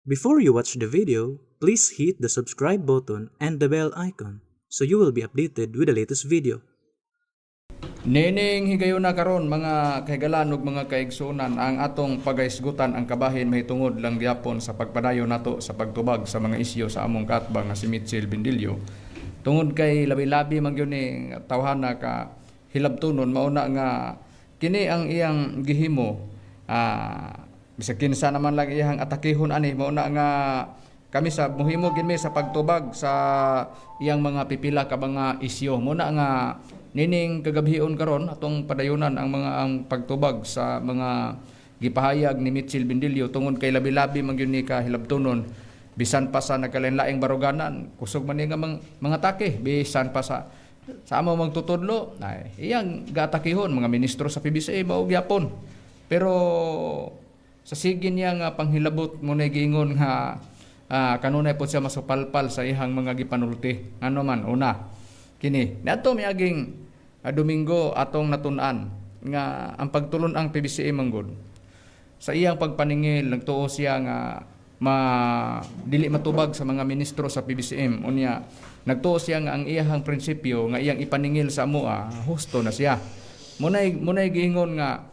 Before you watch the video, please hit the subscribe button and the bell icon so you will be updated with the latest video. Nining higayuna karon, mga kahigalan ug mga kaigsunan, ang atong pagahisgutan ang kabahin mahitungod lang gyapon sa pagpadayon nato sa pagtubag sa mga isyu sa among kaatbang nga si Mitchell Bendillo. Tungod kay labi-labi man gyud ni tawhana ka hilabtonon, mauna nga kini ang iyang gihimo, bisag kinsa naman lang iyang atakihon ani. Mauna nga kami sa muhimo gid mi sa pagtubag sa iyang mga pipila ka mga isyu. Muna nga nining kagabhion karon, atong padayunan ang pagtubag sa mga gipahayag ni Mitchell Bendillo tungod kay labi-labi man gyud ni ka hilabtonon. Bisan pa sa nagkalain-laing baruganan, kusog man ni nga mga atake, bisan pa sa amo magtutudlo ay iyang gaatakihon, mga ministro sa PBCM mao gyapon. Pero sa sige niya nga panghilabot mo na giingon nga kanunay po siya masupalpal sa iyang mga gipanulti. Ano man, una kini niadto miaging Domingo, atong natun-an nga ang pagtulon ang PBCM manggod sa iyang pagpaningil, nagtuo siya nga ma dili matubag sa mga ministro sa PBCM. Unya nagtuo siya nga ang iyang prinsipyo nga iyang ipaningil sa amoa, husto na siya. Munay giingon nga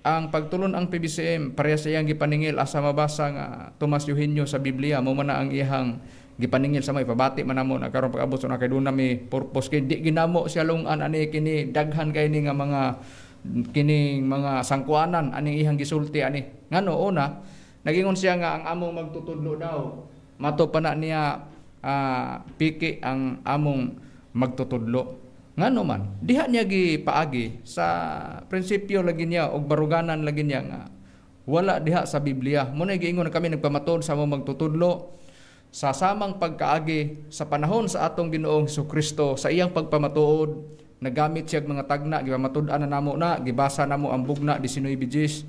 ang pagtulon ang PBCM pareha sa iyang gipaningil, asa mabasa nga Tomas Eugenio sa Biblia. Mo man na ang iyang gipaningil sa may pabati man namo na karon pag-abot sa kay duna mi purpose, kay di ginamo siya lungan ani kini. Daghan kay ni nga mga kining mga sangkuanan aning iyang gisulti ani. Ngano, una, nagingon siya nga ang among magtutudlo daw, mato pa na niya, piki ang among magtutudlo. Ngano man, diha niya gipaagi sa prinsipyo lagi niya og baruganan lagi niya nga wala diha sa Biblia. Mo na giingon kami, nagpamatuod sa among magtutudlo sa samang pagkaagi sa panahon sa atong Ginoong Kristo. Sa iyang pagpamatuod, nagamit siya og mga tagna. Gipamatud-an na namo na, gibasa namo ang Bugna 19 Gis,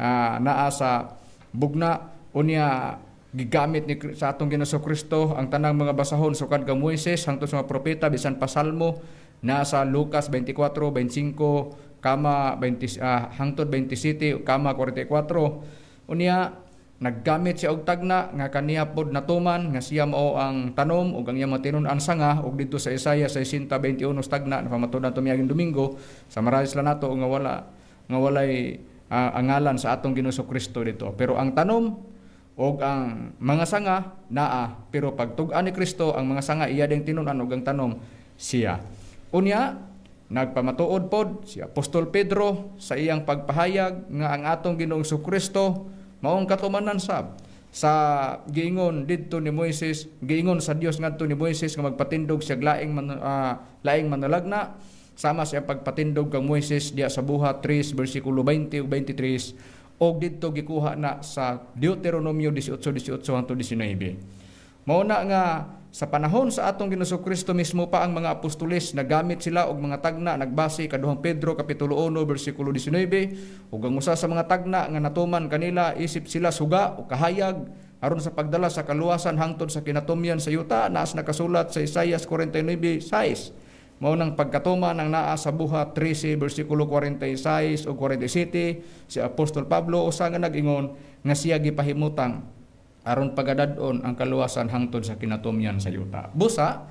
naa sa Bugna. Unya gigamit ni sa atong Ginoong Kristo ang tanang mga basahon sukad kang Moises hangtod sa mga propeta, bisan pa Salmo, nasa Lucas 24, 25 kama 20 hangtod 27 kama 44. Unya naggamit siya og tagna nga kaniya pod natuman nga siya mao ang tanom ug ang iyang matinun-an sanga, ug didto sa Isaiah 60:21 tagna napamatud-an to miaging Domingo. Summarize lang nato nga wala nga walay ang ngalan sa atong Ginoong Kristo dito, pero ang tanom og ang mga sanga naa. Pero pagtug-an ni Kristo, ang mga sanga iya ding tinun-an ug ang tanom siya. Unya nagpamatuod pod si Apostol Pedro sa iyang pagpahayag nga ang atong Ginoong Kristo maong katumanan sab sa giingon didto ni Moises, giingon sa Dios ngadto ni Moises nga magpatindog siya laing manalagna sama sa iyang pagpatindog kang Moises diya sa Buhat 3 bersikulo 20 ug 23, og didto gikuha na sa Deuteronomio 18:18 hangtod 19. Mao na nga sa panahon sa atong Ginoong Kristo mismo pa, ang mga apostoles nagamit sila og mga tagna, nagbase kaduhang Pedro kapitulo 1 bersikulo 19, ug ang usa sa mga tagna nga natuman kanila isip sila suga o kahayag aron sa pagdala sa kaluwasan hangtod sa kinatumyan sa yuta, naas nakasulat sa Isaias 49:6. Mao nang pagkatuman ang naa sa Buhat 13 bersikulo 46 ug 47. Si Apostol Pablo usa nga nag-ingon nga siya gipahimutang aron pagadad-on ang kaluwasan hangtod sa kinatumyan sa yuta. Busa,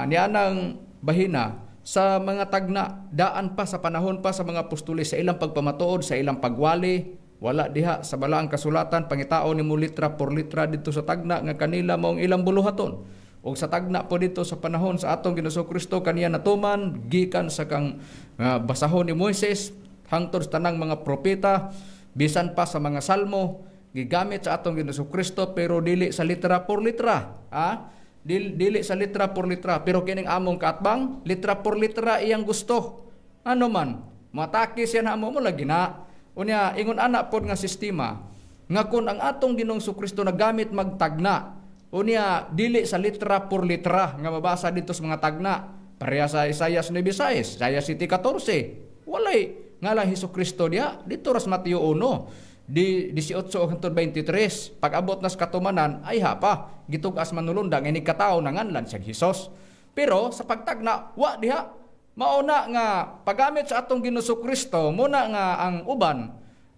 nianang bahina sa mga tagna, daan pa sa panahon pa sa mga apostoles, sa ilang pagpamatuod, sa ilang pagwali, wala diha sa balaang kasulatan. Pangitaon nimo litra por litra dito sa tagna nga kanila maong ilang buluhaton. Og sa tagna po dito sa panahon sa atong Ginoong Kristo, kaniya natuman gikan sa kang basahon ni Moises hangtod sa tanang mga propeta, bisan pa sa mga salmo, gigamit sa atong Ginoong Kristo, pero dili sa litra por litra, ah. Dili sa litra por litra, pero kining among kaatbang, litra por litra iyang gusto. Ano man, matake siya na amo mo lagi na. Unya ingon ana pod nga sistema nga kun ang atong Ginoong Kristo nagamit magtagna, unya dili sa litra por litra nga mabasa dito sa mga tagna, pareha sa Isaiah 9:6, Isaiah 7:14, walay ngalan Hesus Kristo diya dito. Ras Mateo 1 di 18 hangtod 23, pag-abot nas katumanan ay hapa gitug-as manulundang ini katawo nanganlan siya Hesus, pero sa pagtagna wa diha. Mauna nga paggamit sa atong Ginoong Kristo, muna nga ang uban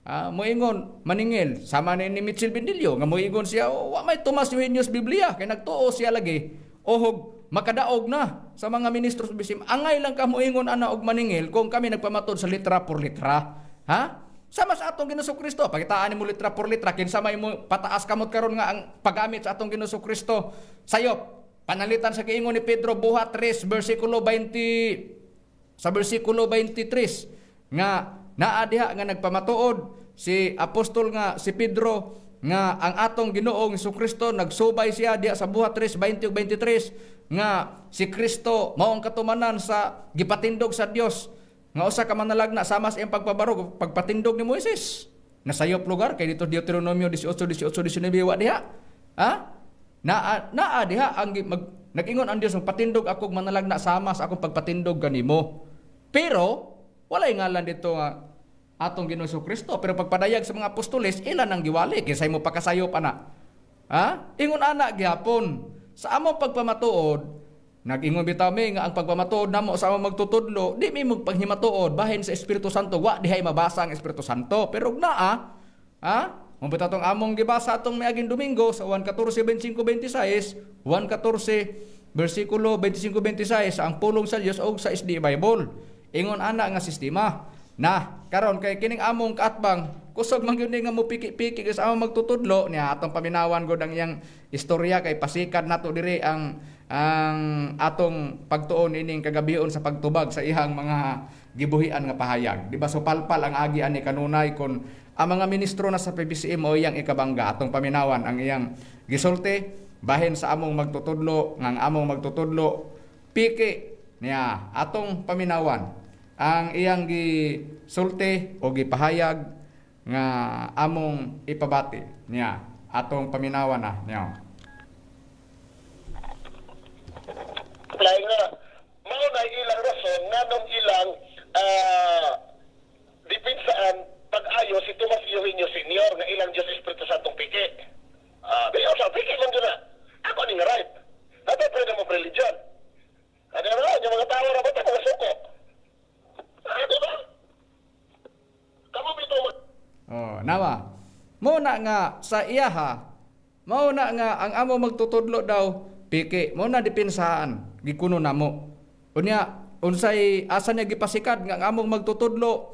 Ah, moingon maningil sama ni Mitchell Bendillo nga moingon siya, "Oh, wa may Tomas Eugenio's Biblia kay nagtuo siya lagi ohog makadaog na sa mga ministro sa BCM." Angay lang ka moingon ana og maningil kung kami nagpamatod sa litra por litra, ha? Sama sa atong Ginoong Kristo, pakitaan nimo litra por litra kinsa may mo pataas kamot karon nga ang paggamit sa atong Ginoong Kristo sayop. Panalitan sa giingon ni Pedro, Buhat 3 bersikulo 20 sa bersikulo 23, nga naa diha nga nagpamatuod si apostol nga si Pedro nga ang atong Ginoong Kristo nagsubay siya diha sa Buhat 3:20 ug 23 nga si Kristo mao ang katumanan sa gipatindog sa Dios nga usa ka manalagna sama sa iyang pagpabarog, pagpatindog ni Moises. Nasayop lugar kay dito Deuteronomio 18:18 19 wa diha, ha? Naa naa diha ang nag-ingon ang Dios, "Magpatindog ako og manalagna sama sa akong pagpatindog kanimo." Pero walay ngalan dito nga atong Ginoong Kristo, pero pagpadayag sa mga apostoles, ilan ang giwali. Kinsay mo pakasayop ana, ha? Ingon ana gihapon sa among pagpamatuod. Nag-ingon bitaw mi nga ang pagpamatuod namo sa among magtutudlo, di mi magpanghimatuod bahin sa Espiritu Santo. Wa dihay mabasa ang Espiritu Santo, pero ug naa, ha? Mo bitaw tong among gibasa atong miaging Domingo sa 1:14 25 26, 1:14 bersikulo 25 26, ang pulong sa Dios og sa SDA Bible. Ingon ana nga sistema. Na karon kay kining among kaatbang kusog man gyud ni nga mo piki-piki sa among magtutudlo niya. Atong paminawan gud ang iyang istorya kay pasikad nato diri ang atong pagtuon ining kagabion sa pagtubag sa iyang mga gibuhian nga pahayag. Di ba? So palpal ang agi ani kanunay kon ang mga ministro na sa PBCM o iyang ikabangga. Atong paminawan ang iyang gisulti bahin sa among magtutudlo nga ang among magtutudlo piki niya. Atong paminawan ang iyang gisulti o gipahayag nga among ipabati niya. Atong paminawan na niya. Lain nga, mao na ilang rason nganong ilang depensahan pag-ayo si Tomas Eugenio Senior nga ilang Diyos Espiritu Santong piki. Ah, di sa piki man jud na. Ako ni nga right. Nato freedom of religion. Ano na, yung mga tao ra ba mga suko? Ah, di ba? Kamu bitaw Oh, nawa. Mo na nga sa iyaha, mao na nga ang amo magtutudlo daw piki, mo na depensahan gikuno namo. Unya unsay asa niya gipasikad nga ang among magtutudlo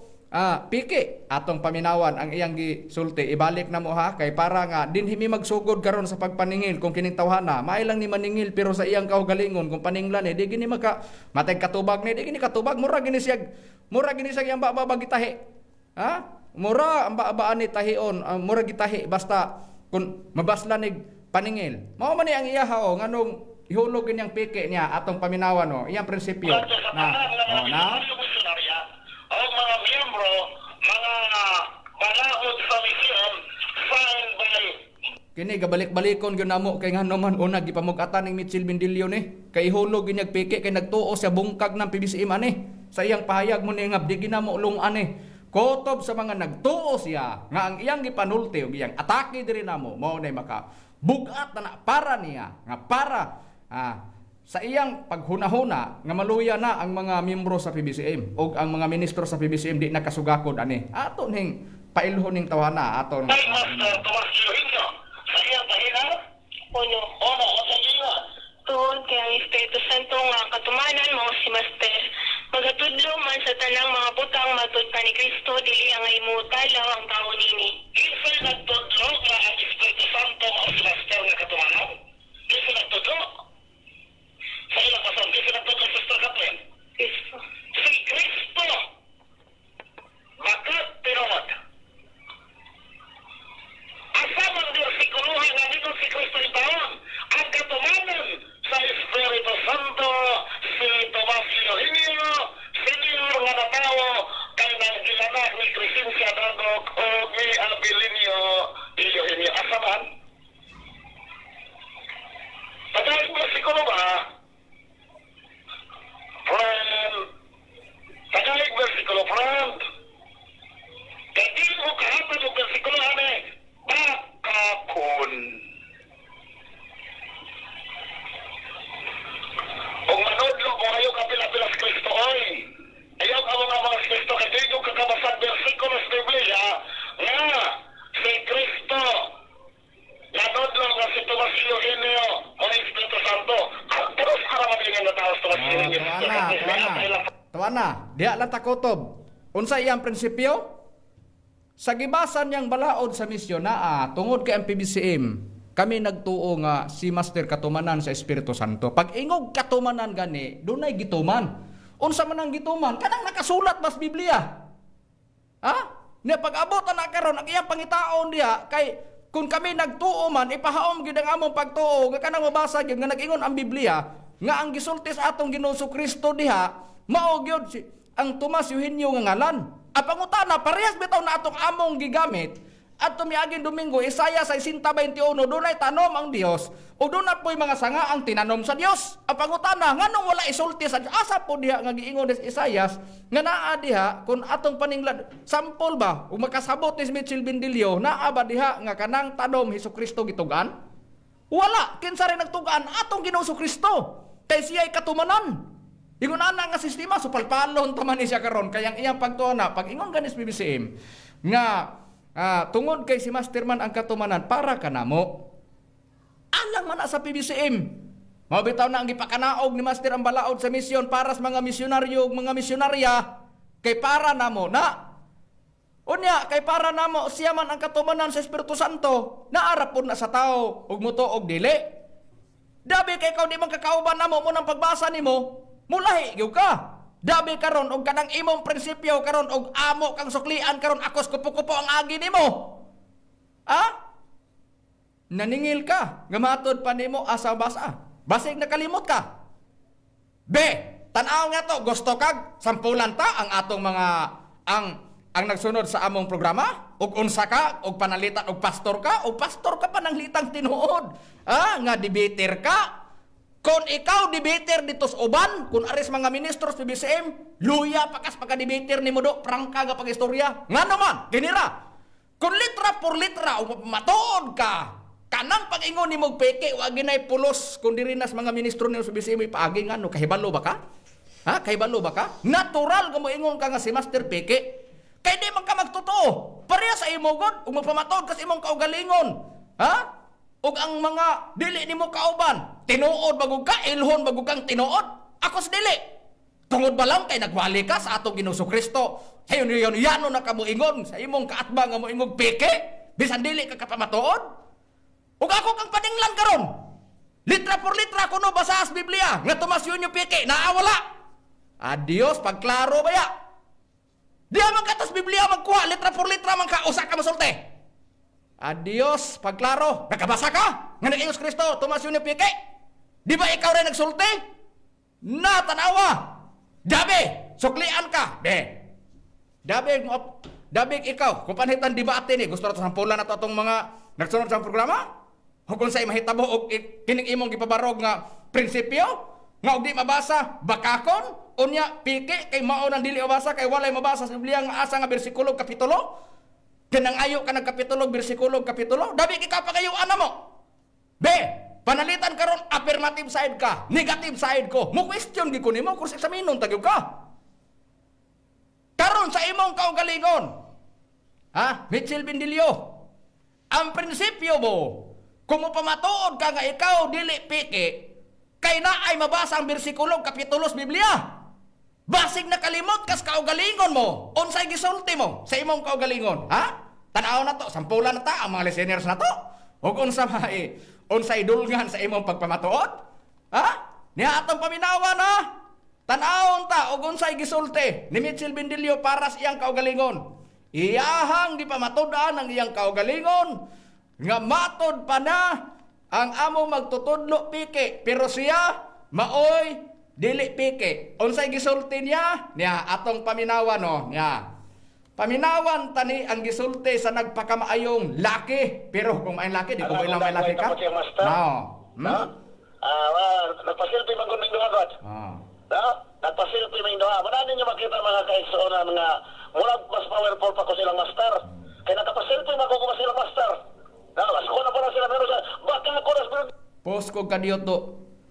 piki? Atong paminawan ang iyang gisulti. Ibalik na mo ha, kay para nga dinhi mi magsugod karon sa pagpaningil kung kining tawhana maay lang ni maningil, pero sa iyang kaugalingon kung paninglan eh di gini maka matay katubag ni, di gini katubag. Mura gini siya iyang baba gitahi, ha? Mura ang baabaan ni tahion, mura gitahi basta kung mabasla ni paningil. Mao man ni ang iyaha o nganong ihulog niyang piki niya. Atong paminawan o iyang prinsipyo sa na tanan nga mga oh, na misyonaryo, misyonarya o mga miyembro, mga balaod sa misyon signed by Kini gabalik-balikon gyud namo kay ngano man una gipamug-atan ning Mitchell Bendillo ni kay ihulog gyud niyag piki kay nagtuo siya bungkag ng PBCM ani. Sa iyang pahayag mo ni nga di ginamo lungan ni kotob sa mga nagtuo siya nga ang iyang gipanulti ug iyang atake diri namo mao nay maka bugat na, na para niya nga para sa iyang paghunahuna nga maluya na ang mga miyembro sa PBCM o ang mga ministro sa PBCM di nakasugakod ani. Ato ning pailhon ning tawhana aton. By Master Tomas Eugenio sa iyang pahina Uno. Ono o sa ingon. Tuod kay ang Espiritu Santo nga katumanan mao si Master. Magatudlo man sa tanang mga butang matud pa ni Kristo, dili angay motalaw ang tao nini. Kinsay nagtudlo nga ang Espiritu Santo mao si Master nga katumanan? Kinsay nagtudlo? Sa ilang pasang, kinsay nagtudlo, Sister Catherine? Kristo. Si Kristo. Bakit tinuod? Asa man bersikuloha nga nito si Kristo taon ang katumanan sa Espiritu Santo si Tomas Eugenio Senior nga natawo kay nang gilanak ni Crescencia Dagok o ni Abilinio Eugenio? Asa man? Pagkain bersikulo ba? Friend, Tagalog bersikulo, friend. Kay di mo kahatag og bersikulo ani, bakakon. Kung manudlo mo ayaw ka pila-pila sa Kristo, oy. Ayaw ka mga Kristo, kay di ko kakabasag bersikulo sa Biblia. Pangutana, diha lang ta kutob. Unsa iyang prinsipyo? Sa gibasan niyang balaod sa misyon naa tungod kay ang PBCM, kami nagtuo nga si Master katumanan sa Espiritu Santo. Pag ingog katumanan gani, dunay gituman. Unsa man ang gituman? Kanang nakasulat bas Biblia. Ha? Nya pag-abot na karon ang iyang pangitaon diha kay kung kami nagtuo man, ipahaom gyud ang among pagtuo nga kanang mabasa gyud nga nag-ingon ang Biblia nga ang gisulti sa atong Ginoong Kristo diha mao gyud si ang Tomas Eugenio nga ngalan. Ang pangutana, parehas bitaw na atong among gigamit at tumiaging Domingo, Isaiah 60:21, dunay tanom ang Dios o doon na po'y mga sanga ang tinanom sa Dios. Ang pangutana, nganong wala isulti sa Dios? Asa po diha nga giingon ni Isaias nga naa diha kung atong paninglan, sampol ba ug makasabot ni Mitchell Bindilio, naa ba diha nga kanang tanom Hesus Kristo gitugan? Wala, kinsa rin nagtugaan atong Ginoong Kristo. Kay siya'y katumanan. Ingon ana nga sistema, so palpalon taman ni siya karon kay ang iyang pagtuo na pag ingon ganis PBCM nga tungod kay si Masterman ang katumanan para kanamo. Alang man na sa PBCM. Mao bitaw na ang gipakanaog ni Master ang balaod sa misyon para sa mga misyonaryo ug mga misyonarya kay para namo na. Unya kay para namo siya man ang katumanan sa Espiritu Santo, naara pod na sa tao ug mutuo og dili. Dabi kay ikaw di man kakauban namo mo ng pagbasa nimo, mulahi gyud ka. Dabi karon og kanang imong prinsipyo karon og amo kang suklian karon, akos kupo-kupo ang agi nimo. Ha? Naningil ka nga matod pa nimo asa basa. Basig nakalimot ka. B, tan-aw nga to, gusto kag sampulan ta ang atong mga ang nagsunod sa among programa ug unsa ka og panalitan og pastor ka, og pastor ka pa ng litang tinuod. Ah, nga debater ka. Kung ikaw debater dito sa uban, kung aris mga ministros PBCM, luya pa kas pagka-debater nimo do, prangka nga pag-istorya. Nga naman, ginira. Kung litra por litra, o matuod ka, kanang pag-ingon nimo og peke, wa ginay pulos kung diri nas mga ministro nimo sa PBCM ipaagi, nga no, kahibalo ba ka? Ha? Kahibalo ba ka? Natural nga moingon ka nga si Master peke. Kay di man ka magtotoo. Pareha sa imo god, ug magpamatuod ka sa imong kaugalingon. Ha? Ug ang mga dili nimo kauban, tinuod bagog ka, ilhon bagog kang tinuod. Ako sa dili. Tungod ba lang kay nagwali ka sa atong Ginoong Kristo? Sayon yun, yano na ka moingon sa imong kaatbang nga moingog peke, bisan dili ka kapamatuod. Ug ako kang paninglan karon. Litra por litra kuno basa sa Biblia nga Tomas Yunyo peke, naa wala. Adios, pagklaro ba ya? Di man katas Biblia magkuha, litra por litra man ka, usa ka masulti. Adios, pagklaro. Nakabasa ka? Nga nag Kristo, Tomas Yunyo peke. Di ba ikaw rin nagsulti? Na, tanawa. Dabi, suklian ka. Be. Dabi, mo, dabi ikaw, kung panhitan debate ni, gusto na to sampulan na to atong mga nagsunod sa programa? O kung sa'y mahitabo og kining imong gipabarog nga prinsipyo, nga og di mabasa, bakakon, unya piki kay mao nang dili mabasa kay walay mabasa sa Biblia nga asa nga bersikulo kapitulo. Kanang ayo ka nagkapitulo, bersikulo kapitulo, dabi ikaw pagayuan na mo. Be, panalitan karon affirmative side ka, negative side ko. Mo question gi ko nimo kung examinon tagyog ka. Karon sa imong kaugalingon. Ha? Mitchell Bindilio. Ang prinsipyo mo, kung mapamatuod ka nga ikaw dili piki, kay na ay mabasa ang bersikulo kapitulo sa Biblia. Basig nakalimot kas kaugalingon mo. Unsay gisulti mo sa imong kaugalingon? Ha? Tan-aw na to, sampulan na ta ang mga listeners na to. Ug unsa may unsay dulngan sa imong pagpamatuod? Ha? Niya atong paminawan ha? Tan-awon ta og unsay gisulti ni Mitchell Bindilio para sa iyang kaugalingon. Iyahang gipamatud-an ang iyang kaugalingon nga matod pa na ang among magtutudlo piki, pero siya maoy dili piki. Unsay gisulti niya? Niya atong paminawan no. Niya. Paminawan tani ang gisulti sa nagpakamaayong laki. Pero kung may laki, di ko ilang may laki ka. No. No? No? Ah, nagpasilpi man gud ning duha god. Ah. No? Nagpasilpi man duha. Wala ninyo makita mga kaigsuonan nga murag mas powerful pa ko silang master. Kay nakapasilpi man ko silang master. No, mas ko na pa na sila pero sa baka ko na Post ko kadiyot do.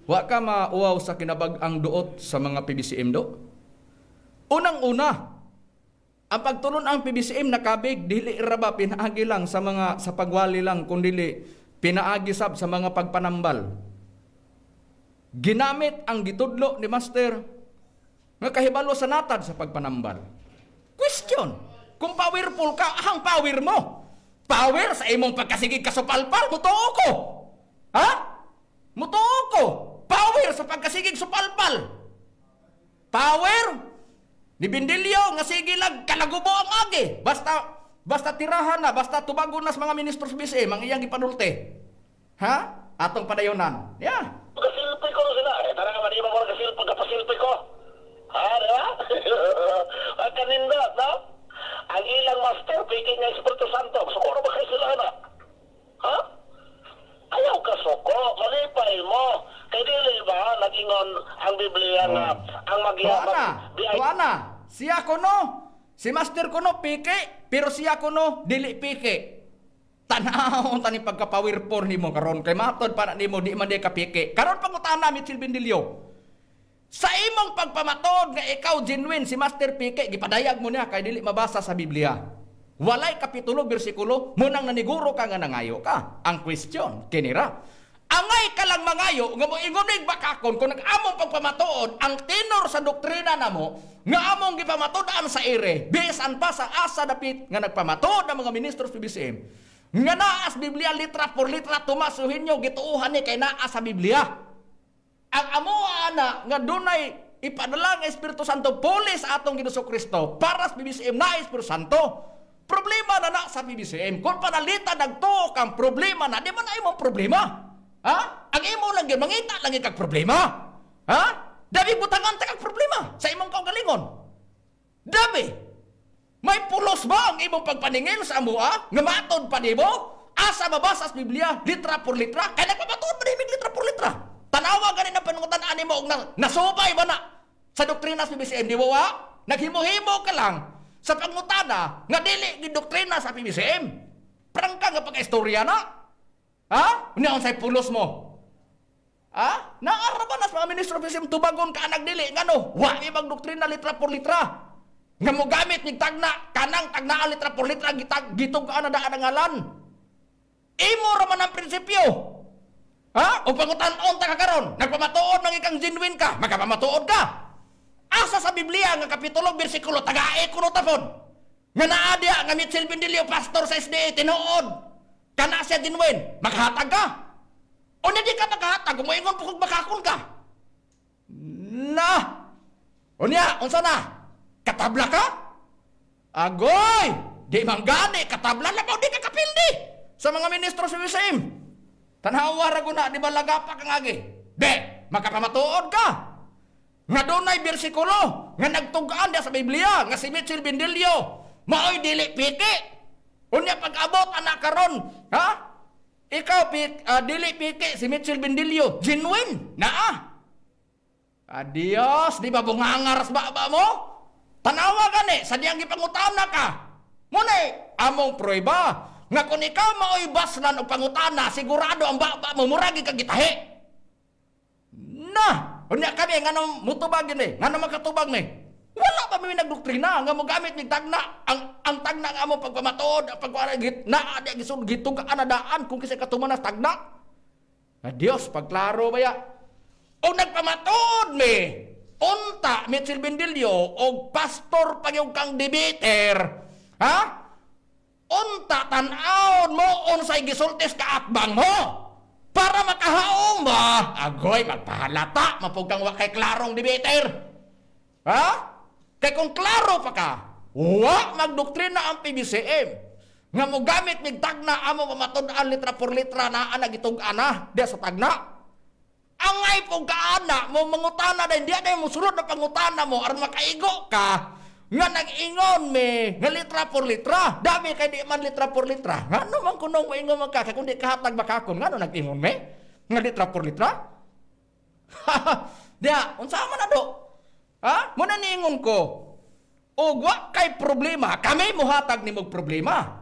Wa ka mauaw sa kinabag-ang duot sa mga PBCM do. Unang-una, ang pagtulon ang PBCM nakabig dili ra ba pinaagi lang sa mga sa pagwali lang, kundili pinaagi sab sa mga pagpanambal. Ginamit ang gitudlo ni Master Nga kahibalo sa natad sa pagpanambal. Question, kung powerful ka, ahang power mo? Power sa imong pagkasigig kasupalpal, mutuo ko. Ha? Mutuo ko. Power sa pagkasigig supalpal. Power ni Bindilyo nga sige lang kalagubo ang agi. Basta basta tirahan na, basta tubagon na sa mga ministro sa BCM ang iyang gipanulte. Ha? Atong padayonan. Yeah. Kasilpi ko sila. Eh, tara nga, mali ba ko kasilpi, kapasilpi ko? Ha, di ba? Ang kanindot, no? Ang ilang master, piki nga Espiritu Santo. Suko na ba kayo sila, na? Ha? Ayaw ka suko. Malipay mo. Kay dili ba, nag-ingon ang Biblia nga, ang Tuwa na. di ay Tuwa na. Siya kuno. Si Master kuno piki, pero siya kuno dili piki. Tanaw tani pagka-powerful nimo karon kay matod para nimo di man di ka piki. Karon pangutana Mitchell Bindilyo. Sa imong pagpamatod nga ikaw genuine si Master Piki, gipadayag mo niya kay dili mabasa sa Biblia. Walay kapitulo bersikulo munang naniguro ka nga nangayo ka. Ang question kinira. Angay ka lang mangayo nga moingon mig bakakon kung nag-among pagpamatuod ang tenor sa doktrina namo nga among gipamatuod-an sa ere bisan pa sa asa dapit nga nagpamatuod ang mga ministro sa BCM nga naa sa Biblia litra por litra Tomas Eugenio gituohan ni kay naa sa Biblia. Ang amo ana nga dunay ipadala nga Espiritu Santo pulis sa atong Ginoong Kristo para sa BBCM na Espiritu Santo. Problema na na sa BBCM. Kung panalita nagtuo kang problema na, di ba na imong problema? Ha? Ang imo lang yun, mangita lang yun kag problema. Ha? Dami butangan ta kag problema sa imong kaugalingon. Dami. May pulos ba ang imong pagpaningil sa amoa? Nga matod pa nimo? Asa mabasa sa Biblia, litra por litra? Kaya nagpapatuod ba nimig litra por litra? Tanawa gani na panungutan ani mo og na, nasubay ba na sa doktrina sa PBCM, di ba wa? Naghimo-himo ka lang sa pangutana nga dili gid doktrina sa PBCM. Prangka nga pagka-istorya na. Ha? Unya unsay pulos mo? Ha? Naara ba nas mga ministro of PBCM tubagon ka anag dili ngano? Wa ibang doktrina litra por litra. Nga mo gamit nig tagna kanang tagnaan litra por litra gitag gitug ka na daan ang ngalan. Imo ra man ang prinsipyo. Ha? O pangutan-on ta ka karon, nagpamatuod nang ikang genuine ka, magpamatuod ka. Asa sa Biblia nga kapitulo bersikulo tagae kuno tapon. Nga naa diya nga Mitchell Bendilio pastor sa SDA tinuod. Kana siya genuine, maghatag ka. O di ka maghatag, moingon po kung makakon ka. Na. Unya, unsa na? Katabla ka? Agoy! Di man gani, katabla na di ka kapildi sa mga ministro sa WSM. Tanhawa ra guna, di ba lagapak ang agi? Di, makapamatuod ka. Nga dunay bersikulo, nga nagtugaan diya sa Biblia, nga si Mitchell Bendilio, maoy dili piki. Unya pag-abot anak karon, ha? Ikaw dili piki si Mitchell Bendilio, genuine, naa. Adios, di ba bungangaras ba ba mo? Tanawa gani, sa diyang gipangutana ka. Muna, among prueba, nga kung ikaw maoy baslan o pangutana, sigurado ang baba mo, muragi kag gitahi. Na! Unya kami, nga nung mutubag yun eh, nga nung makatubag ni. Wala pa mi nagdoktrina, nga mo gamit ni tagna, ang tagna nga among pagpamatuod, ang pagkuara, git, na, di, gisud, gitug ka anadaan, kung kisay katuman na tagna. Adios, pagklaro ba ya? O nagpamatuod mi, unta, Mitchell Bendilio, o pastor pagyog kang debater, ha? Unta, tan-awon mo, unsay gisultis ka atbang mo, para makahaong ba? Agoy, magpahalata, mapug kang wa kay klarong debater. Ha? Kay kung klaro pa ka, wa magdoktrina ang PBCM. Nga mo gamit mig tagna amo pamatud-an litra por litra na ana gitug-an na diya sa tagna. Angay po kaana mo mangutana dahil di na mo sulod na pangutana mo aron makaigo ka nga nag-ingon me nga litra por litra dami kay di man litra por litra ngano man kunong moingon man ka kay kung di kahatag bakakon ngano nag-ingon me nga litra por litra. Diya unsa man ado ha mo na niingon ko og wa kay problema kami mohatag nimog problema.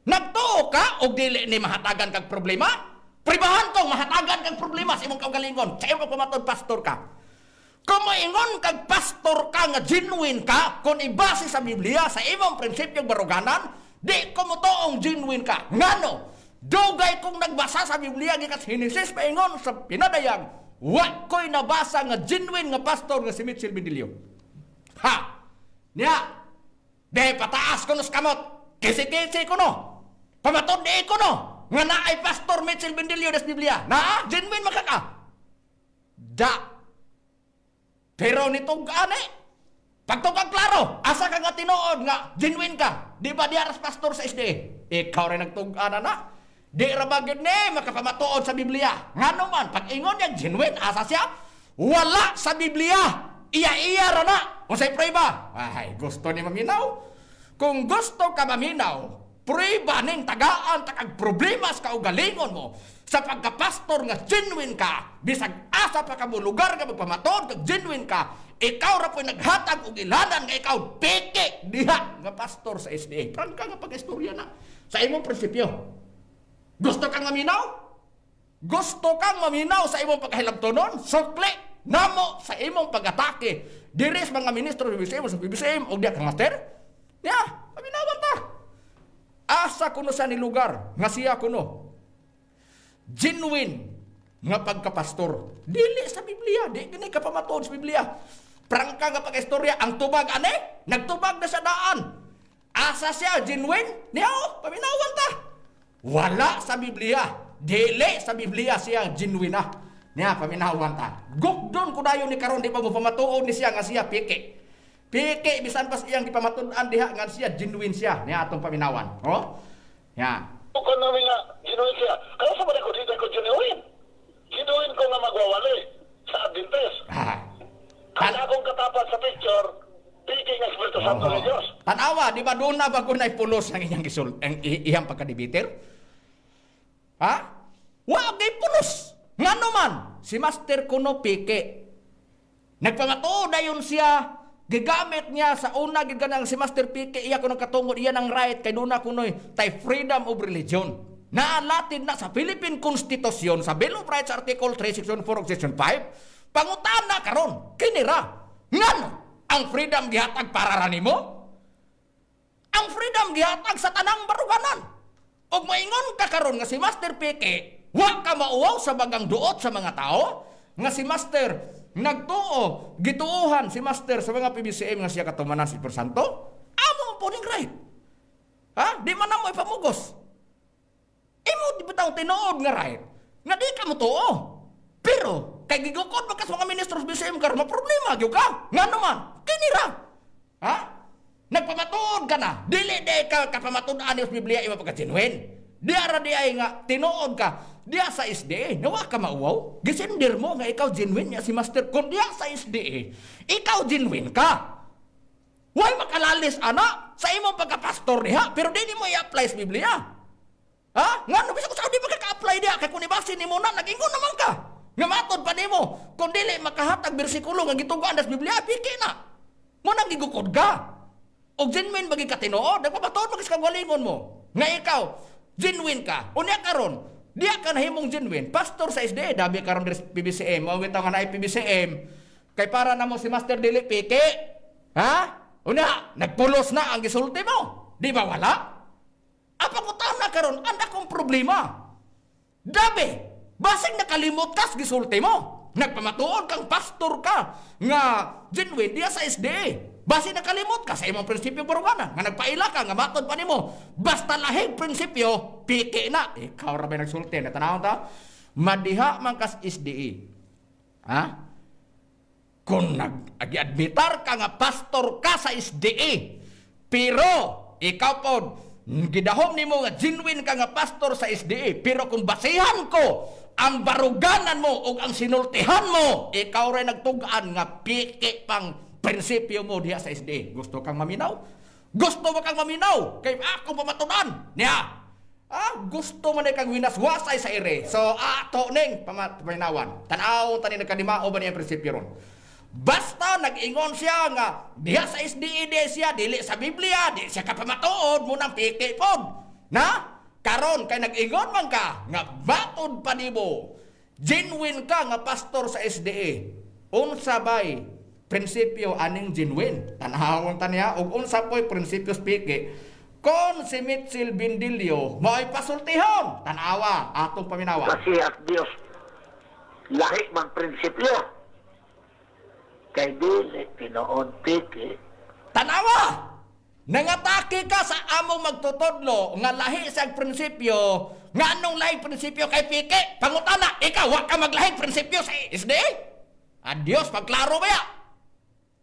Nagtuo ka og dili ni mahatagan kag problema? Pribahan kong mahatagan kag problema sa imong kaugalingon. Sa imong pamatud pastor ka. Kung moingon kag pastor ka nga genuine ka, kung ibase sa Biblia, sa imong prinsipyong baruganan, di ko motoong genuine ka. Ngano? Dugay kong nagbasa sa Biblia gikan sa Henesis paingon sa pinadayag, wa ko'y nabasa nga genuine nga pastor nga si Mitchell Bendilio. Ha! Niya! De pataas ko sa kamot. Kisi-kisi ko no. Pamatud-i ko no. Nga naay Pastor Mitchell Bendilio des Biblia. Naa, genuine makaka. Da. Pero nitong ani, pagtugag klaro, asa ka nga tinuod nga genuine ka. Di ba diaras pastor sa SDA? Ikaw rin nagtug-ana na. Di ra ba gyud ni makapamatuod sa Biblia? Ngano man, pag ingon niya genuine, asa siya? Wala sa Biblia. Iya-iya ra na. Unsay prueba? Ay, gusto ni maminaw? Kung gusto ka maminaw, prueba ning tagaan takag problema sa kaugalingon mo sa pagkapastor nga genuine ka, bisag asa pa ka mo lugar nga magpamatuod kag genuine ka, ikaw ra po'y naghatag og ilanan nga ikaw peke diha nga pastor sa SDA. Prangka nga pag-istorya na sa imong prinsipyo. Gusto kang maminaw? Gusto kang maminaw sa imong pagkahilabtonon? Sukli namo sa imong pag-atake diri sa mga ministro sa BBCM, sa BBCM og diha kang master? Ya, paminawan ta. Asa kuno sa ni lugar nga siya kuno genuine nga pagkapastor. Dili sa Biblia, di gani ka pamatuod sa Biblia. Prangka nga pag-istorya, ang tubag ane, nagtubag na sa daan. Asa siya genuine? Niya oh, paminawan ta. Wala sa Biblia. Dili sa Biblia siya genuine na. Niya, paminawan ta. Gugdon ko dayon ni karon di pa mo pamatuod ni siya nga siya peke. Peke bisan pas iyang gipamatud-an diha nga siya genuine siya. Niya atong paminawan. Oh? Ya. Kung namin nga, genuine siya. Kaya sa mga ko, dito ko genuine. Genuine ko nga magwawali sa Adventist. Ah. Ang akong katapat sa picture, piki nga Espiritu Santo ni Diyos. Tanawa, di ba doon na bago na ipulos ang iyang gisul, ang iyang pagkadibiter? Ha? Wa kay pulos. Ngano man, si Master kuno peke. Nagpamatuod dayon siya, gigamit niya sa una gid kanang si Master Pike iya kuno katungod iya ng right kay duna kunoy tay freedom of religion. Naalatin na sa Philippine Constitution sa Bill of Rights Article 3 Section 4 ug Section 5. Pangutana karon kini ra. Ngano ang freedom gihatag para ra nimo? Ang freedom gihatag sa tanang baruganan. Ug maingon ka karon nga si Master Peke, wa ka mauwaw sa bagang duot sa mga tao nga si Master nagtuo, gituohan si Master sa mga PBCM nga siya katumanan si Santo. Amo ang puning right. Ha? Di man namo ipamugos. Imo di bitaw tinuod nga right nga di ka motuo. Pero kay gigukod man ka sa mga ministro sa BCM karon problema gyud ka. Ngano man? Kini ra. Ha? Nagpamatuod ka na. Dili di ka kapamatuod-an sa Biblia imo pagka-genuine. Di ara di ay nga tinuod ka. Diya sa SDA, nawa ka mauwaw. Gisindir mo nga ikaw genuine niya si Master. Kung diya sa SDA, ikaw genuine ka. Way makalalis ana sa imong pagkapastor diha, pero di mo i-apply sa Biblia. Ha? Ngano bisag sa di makaka-apply diha kay kung ibase nimo na nag-ingon naman ka. Nga matod pa nimo kung dili makahatag bersikulo nga gitugaan sa Biblia, piki na. Mo nang gigukod ka. Og genuine bagi ka tinuod, nagpapatuod magis kang galingon mo. Nga ikaw, genuine ka. Unya karon, diya ka nahimong genuine. Pastor sa SDA, dabi karon diri sa PBCM, mao bitaw nga naay PBCM. Kay para namo si Master dili piki. Ha? Unya, nagpulos na ang gisulti mo. Di ba wala? Apa na karon, anda kong problema. Dabi, basing nakalimot ka sa gisulti mo. Nagpamatuod kang pastor ka nga genuine diya sa SDA. Basi nakalimot ka sa imong prinsipyo barugana nga nagpaila ka nga matod pa nimo. Basta lahing prinsipyo, piki na. Ikaw ra ba nagsulti? Natanawon ta? Madiha man kas SDA. Ha? Kung nag-admitar ka nga pastor ka sa SDA, pero ikaw pod gidahom nimo nga genuine ka nga pastor sa SDA, pero kung basihan ko ang baruganan mo o ang sinultihan mo, ikaw rin nagtug-an nga piki pang prinsipyo mo diha sa SDA. Gusto kang maminaw? Gusto mo kang maminaw? Kay ako pamatunan. Niya. Ah, gusto man kang winaswasay sa ere. So, ato ning paminawan. Tanaw tani nagkadimao ba niya ang prinsipyo ron? Basta nag-ingon siya nga diha sa SDA di siya dili sa Biblia, di siya kapamatuod mo nang piki pod. Na? Karon kay nag-ingon man ka nga batod pa nimo. Genuine ka nga pastor sa SDA. Unsa bay prinsipyo aning genuine? Tanawon ta niya og unsa po'y prinsipyo piki. Kon si Mitchell Bindilio mao'y pasultihon, tanawa atong paminawa. Kasi at Diyos, lahi mang prinsipyo. Kay dili tinuod piki. Tanawa! Nangatake ka sa among magtutudlo nga lahi sa prinsipyo, nga anong lahi prinsipyo kay piki? Pangutana, ikaw wa ka maglahi prinsipyo sa SDA? Adios, pagklaro ba ya?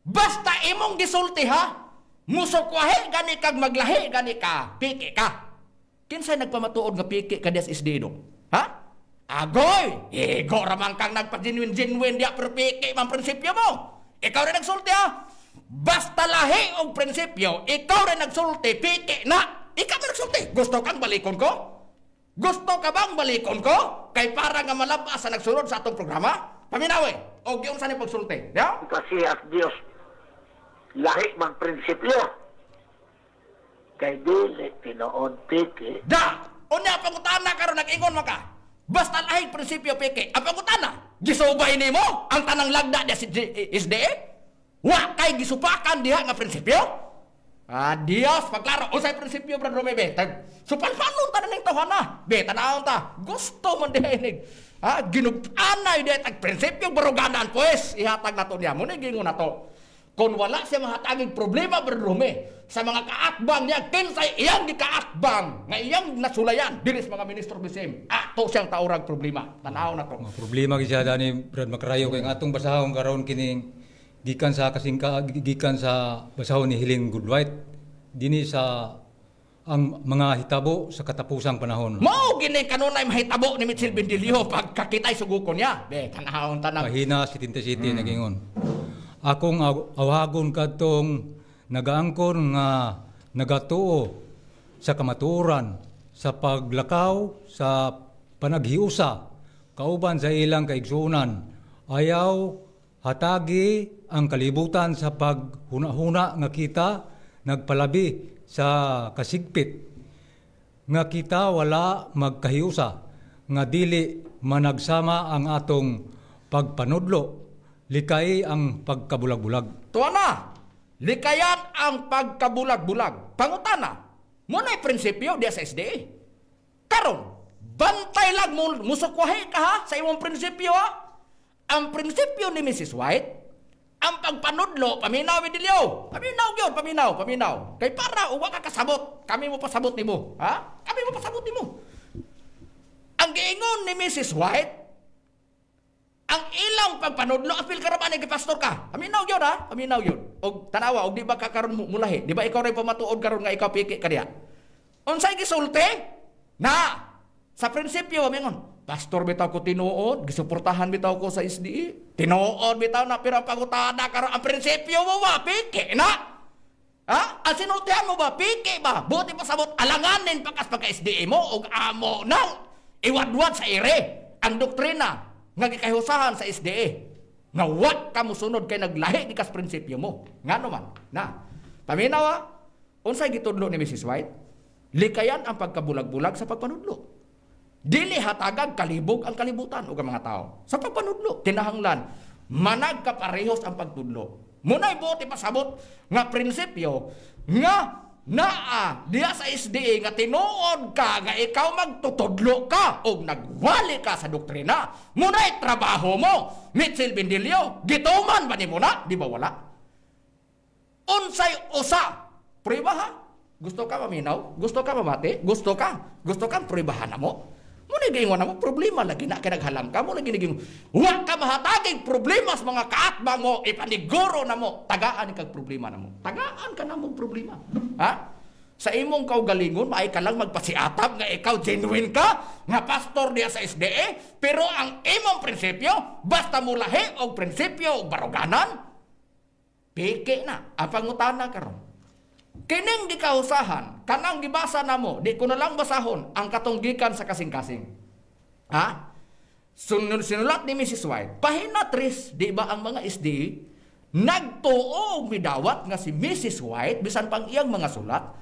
Basta imong gisulti ha, musukwahe gani kag maglahi gani ka, piki ka. Kinsay nagpamatuod nga piki ka diya sa SDA dong? Ha? Agoy! Igo ramang kang nagpa-genuine-genuine diya pero piki man prinsipyo mo. Ikaw rin nagsulti ha? Basta lahi og prinsipyo, ikaw rin nagsulti, piki na! Ikaw rin nagsulti! Gusto kang balikon ko? Gusto ka bang balikon ko? Kay para nga malabas sa nagsunod sa atong programa? Paminawi! O giunsa ni pagsulti? Ya? Kasi at Dios lahi man prinsipyo. Kay dili tinuod piki. Da! Unya pangutana karon nag-ingon man ka. Basta lahi prinsipyo piki. Ang pangutana, gisubay nimo ang tanang lagda diya si SDA? Wa kay gisupakan diha nga prinsipyo? Adios, pagklaro. Unsay prinsipyo, Brad Romebe? Tag supalpalon ta na ning tawhana. Be, tanawon ta. Gusto man diha inig. Ha, ginuganay diha tag prinsipyo baruganan pues. Ihatag nato niya. Mo ni gingon nato. Kung wala siya mahataging problema, Brad Rome, sa mga kaatbang niya, kinsay iyang gikaatbang, nga iyang nasulayan, diri sa mga ministro BCM, ato siyang taurag problema. Tanaw na to. Mga problema gyud siya dani Brad Makrayo kay ang atong basahon karon kining gikan sa kasingka gikan sa basahon ni Helen Goodwhite dinhi sa ang mga hitabo sa katapusang panahon. Mao gini kanunay mahitabo ni Mitchell Bendilio pagkakitay suguko niya. Be, tanahon tanang. Pahina 77 nagingon. Akong awhagon kadtong nagaangkon nga nagatuo sa kamatuoran sa paglakaw sa panaghiusa kauban sa ilang kaigsuonan, ayaw hatagi ang kalibutan sa paghuna-huna nga kita nagpalabi sa kasigpit nga kita wala magkahiusa nga dili managsama ang atong pagpanudlo, likay ang pagkabulag-bulag. Tuwa na, likayan ang pagkabulag-bulag. Pangutana, mo na'y prinsipyo diya sa SDA. Karon, bantay lang mo, musukwahi ka ha sa imong prinsipyo ha. Ang prinsipyo ni Mrs. White, ang pagpanudlo, paminaw Emilio. Paminaw gyud, paminaw, paminaw. Kay para uwa ka kasabot, kami mo pasabot nimo, ha? Kami mo pasabot nimo. Ang giingon ni Mrs. White, ang ilang pagpanudlo, apil ka ra ba ni pastor ka? Paminaw gyud ha, paminaw gyud. Og tanawa, og di ba ka karon mulahi? Di ba ikaw ray pamatuod karon nga ikaw piki ka diha? Unsay gisulti? Na sa prinsipyo mingon, pastor bitaw ko tinuod, gisuportahan bitaw ko sa SDE. Tinuod bitaw na pero ang pangutana karon ang prinsipyo mo ba piki na? Ha? Ang sinultihan mo ba piki ba? Buti pa sabot alanganin pagkas pagka SDE mo og amo nang iwadwad sa ire ang doktrina nga gikahusahan sa SDE. Nga wa ka mosunod kay naglahi gikas prinsipyo mo. Ngano man? Na. Paminaw ha? Unsay gitudlo ni Mrs. White? Likayan ang pagkabulag-bulag sa pagpanudlo. Dili hatagag kalibog ang kalibutan ug ang mga tao. Sa pagpanudlo, kinahanglan managkaparehos ang pagtudlo. Muna'y buot ipasabot nga prinsipyo nga naa diya sa SDA nga tinuod ka nga ikaw magtutudlo ka og nagwali ka sa doktrina. Muna'y trabaho mo, Mitchell Bendilio, gituman ba nimo na? Di ba wala? Unsay usa? Prueba ha? Gusto ka maminaw? Gusto ka mamati? Gusto ka? Gusto ka pruebahan na mo? Muna giingon na mo, problema lagi na kay naghalang ka mo lagi naging wa ka mahatagig problema sa mga kaatbang mo, ipaniguro na mo, tagaan kag problema na mo. Tagaan ka na mong problema. Ha? Sa imong kaugalingon, maay ka lang magpasiatab nga ikaw genuine ka, nga pastor diya sa SDA, pero ang imong prinsipyo, basta mulahi og prinsipyo og baruganan, piki na ang pangutana karon. Kining gikausahan, kanang gibasa namo, di ko na lang basahon ang katunggikan sa kasing-kasing. Ha? Sinulat ni Mrs. White, pahina 3, di ba ang mga SDA nagtuo og midawat nga si Mrs. White bisan pang iyang mga sulat,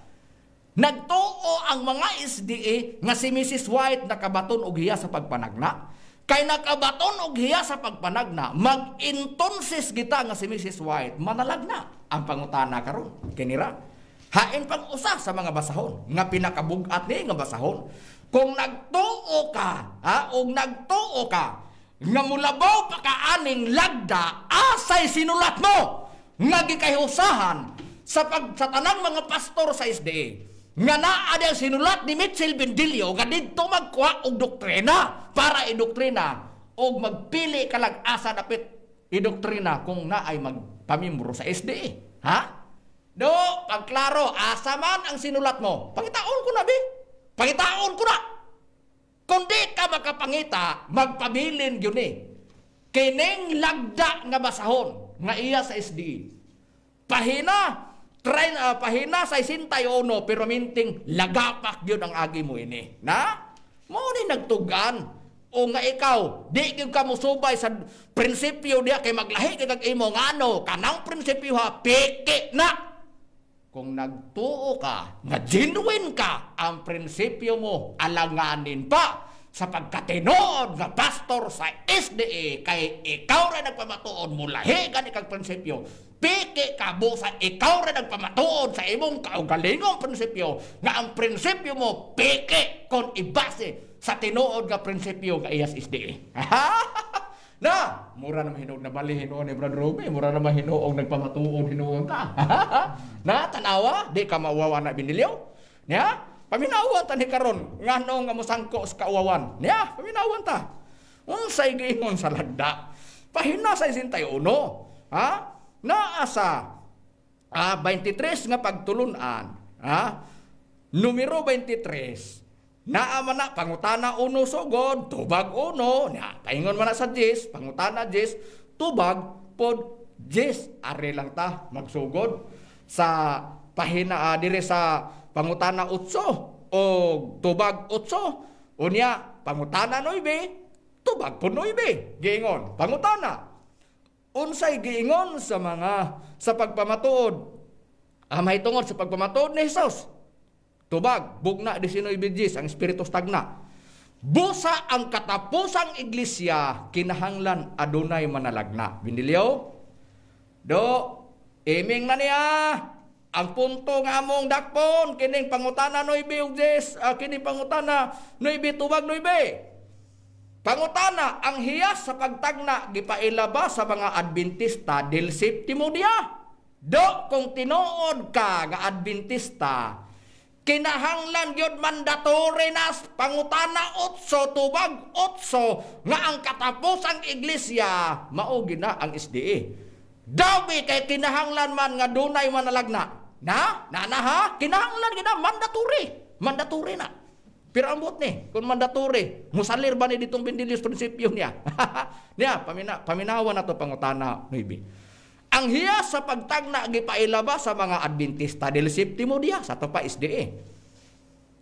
nagtuo ang mga SDA nga si Mrs. White nakabaton og hiya sa pagpanagna. Kay nakabaton og hiya sa pagpanagna, mag-intonsis kita nga si Mrs. White manalagna. Ang pangutana karon kinira. Hain pang usa sa mga basahon nga pinakabugat ni nga basahon. Kung nagtuo ka, ha, og nagtuo ka Nga mulabaw pa ka aning lagda, asay sinulat mo nga gikahiusahan sa tanang mga pastor sa SDA nga naa ang sinulat ni Mitchell Bendillo nga didto magkuha og doktrina para idoktrina og magpili ka lang asa dapit idoktrina kung naay magpamimbro sa SDA. Ha? Do, pagklaro, asa man ang sinulat mo? Pangitaon ko na, bi. Pangitaon ko na. Kung di ka makapangita, magpabilin yun eh. Kining lagda nga basahon nga iya sa SDA. Pahina, train, pahina sa 61, pero minting lagapak yun ang agi mo ini. Na? Mo ni nagtugan. O nga ikaw, di gyud ka mosubay sa prinsipyo diya kay maglahi kay kag imo ngano kanang prinsipyo ha, peke na. Kung nagtuo ka, nga genuine ka, ang prinsipyo mo alanganin pa sa pagkatinuod nga pastor sa SDA kay ikaw rin nagpamatuod mo lahi gani kag prinsipyo. Peke ka busa ikaw rin nagpamatuod sa imong kaugalingong prinsipyo nga ang prinsipyo mo peke kung ibase sa tinuod nga prinsipyo nga iyas SDA. Na, mura na mahinuog na bali hinuon ni Brad Ruby, mura na mahinuog nagpamatuod hinuon ta. Na, tanawa, di ka mauwawa na binilyaw. Nya, paminawan ta ni karon ngano nga mosangko sa kauwawan. Nya, paminawan ta. Unsay giingon sa lagda? Pahina sa 61. Ha? Naa sa 23 nga pagtulunan, ha? Numero 23. Naa man na pangutana 1 sugod, tubag 1, nya paingon man na sa 10, pangutana 10, tubag pod 10. Ari lang ta magsugod sa pahina dire sa pangutana 8 o tubag 8. Unya pangutana 9, tubag pod 9. Giingon pangutana unsay giingon sa mga sa pagpamatuod mahitungod sa pagpamatuod ni Hesus? Tubag, bugna 19 ang espiritu stagna. Busa ang katapusang iglesia kinahanglan adunay manalagna. Binilyaw? Do, iming na niya. Ang punto nga among dakpon kining pangutana 9 ug 10, kining pangutana 9 tubag 9. Pangutana, ang hiyas sa pagtagna gipailaba sa mga Adventista del Septimo Dia. Do, kung tinuod ka nga Adventista, kinahanglan gyud mandatory na pangutana 8 tubag 8 nga ang katapusang iglesia mao gina ang SDA. Dawi kay kinahanglan man nga dunay manalagna. Na, na na ha, kinahanglan gina mandatory. Mandatory na. Pero ambot ni, kung mandatory, musalir ba ni ditong Bendilius prinsipyo niya? Niya, paminawa na to pangutana 9. Ang hiyas sa pagtagna gipailaba sa mga Adventista del Septimo Dia sa to pa SDA.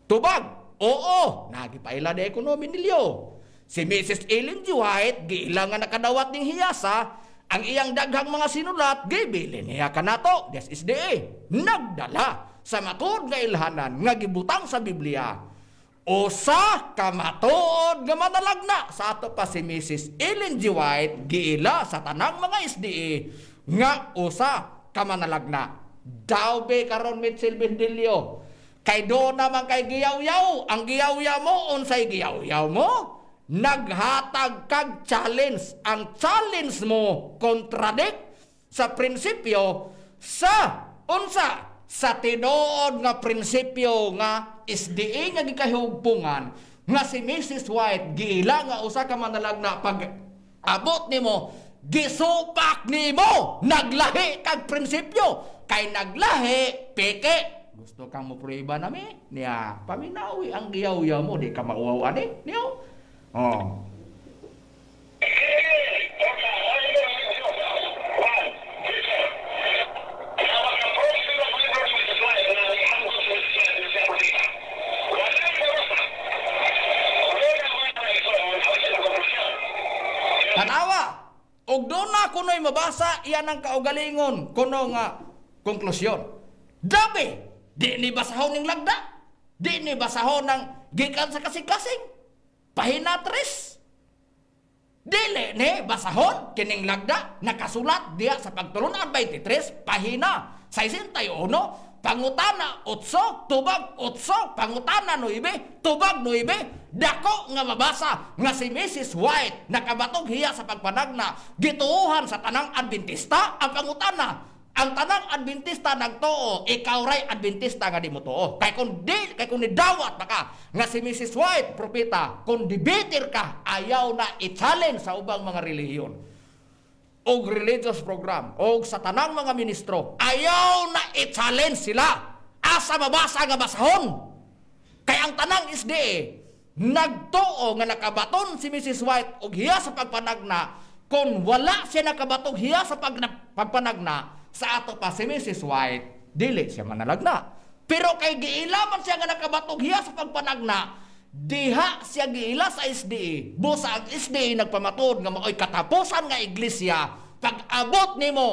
Tubag, oo, nagipaila de ekonomi nilyo. Si Mrs. Ellen G. White giila nga nakadawat ning hiyasa, ang iyang daghang mga sinulat gibili niya kanato des SDA. Nagdala sa matuod nga ilhanan nga gibutang sa Biblia. Usa ka matuod nga manalagna sa ato pa si Mrs. Ellen G. White giila sa tanang mga SDA nga usa ka manalagna. Dawbe karon Mitchell Bendilio. Kay do naman kay giyaw-yaw, ang giyaw-yaw mo unsay giyaw-yaw mo? Naghatag kag challenge. Ang challenge mo contradict sa prinsipyo sa unsa sa tinuod nga prinsipyo nga SDA nga gikahugpungan nga si Mrs. White giila nga usa ka manalagna. Pag abot nimo gisupak nimo, naglahi kag prinsipyo kay naglahi peke. Gusto kang mo prueba nami niya, paminawi ang giyaw-yaw mo, di ka mauwaw ani niyo. Oh. Tanawa, og doon na kuno'y mabasa iyan ang kaugalingon kuno nga konklusyon. Dabi, di ni basahon ng lagda, di ni basahon ng gikan sa kasing-kasing. Pahina 3. Dili ni basahon kining lagda nakasulat diya sa pagtulunan 23 pahina 61. Pangutana 8, tubag 8, pangutana 9, tubag 9. Dako nga mabasa nga si Mrs. White nakabatog hiya sa pagpanagna, gituohan sa tanang Adventista ang pangutana. Ang tanang Adventista nagtuo, ikaw ray Adventista nga di mo tuo. Kay kung nidawat pa ka nga si Mrs. White propeta, kung debater ka, ayaw na i-challenge sa ubang mga relihiyon og religious program og sa tanang mga ministro, ayaw na i-challenge sila asa mabasa nga basahon. Kay ang tanang SDA nagtuo nga nakabaton si Mrs. White og hiya sa pagpanagna. Kung wala siya nakabatong hiya sa pagpanagna sa ato pa, si Mrs. White dili siya manalagna. Pero kay giila man siya nga nakabatong hiya sa pagpanagna, diha siya giila sa SDA. Busa ang SDA nagpamatuod nga maoy katapusan nga iglesia. Pag abot nimo,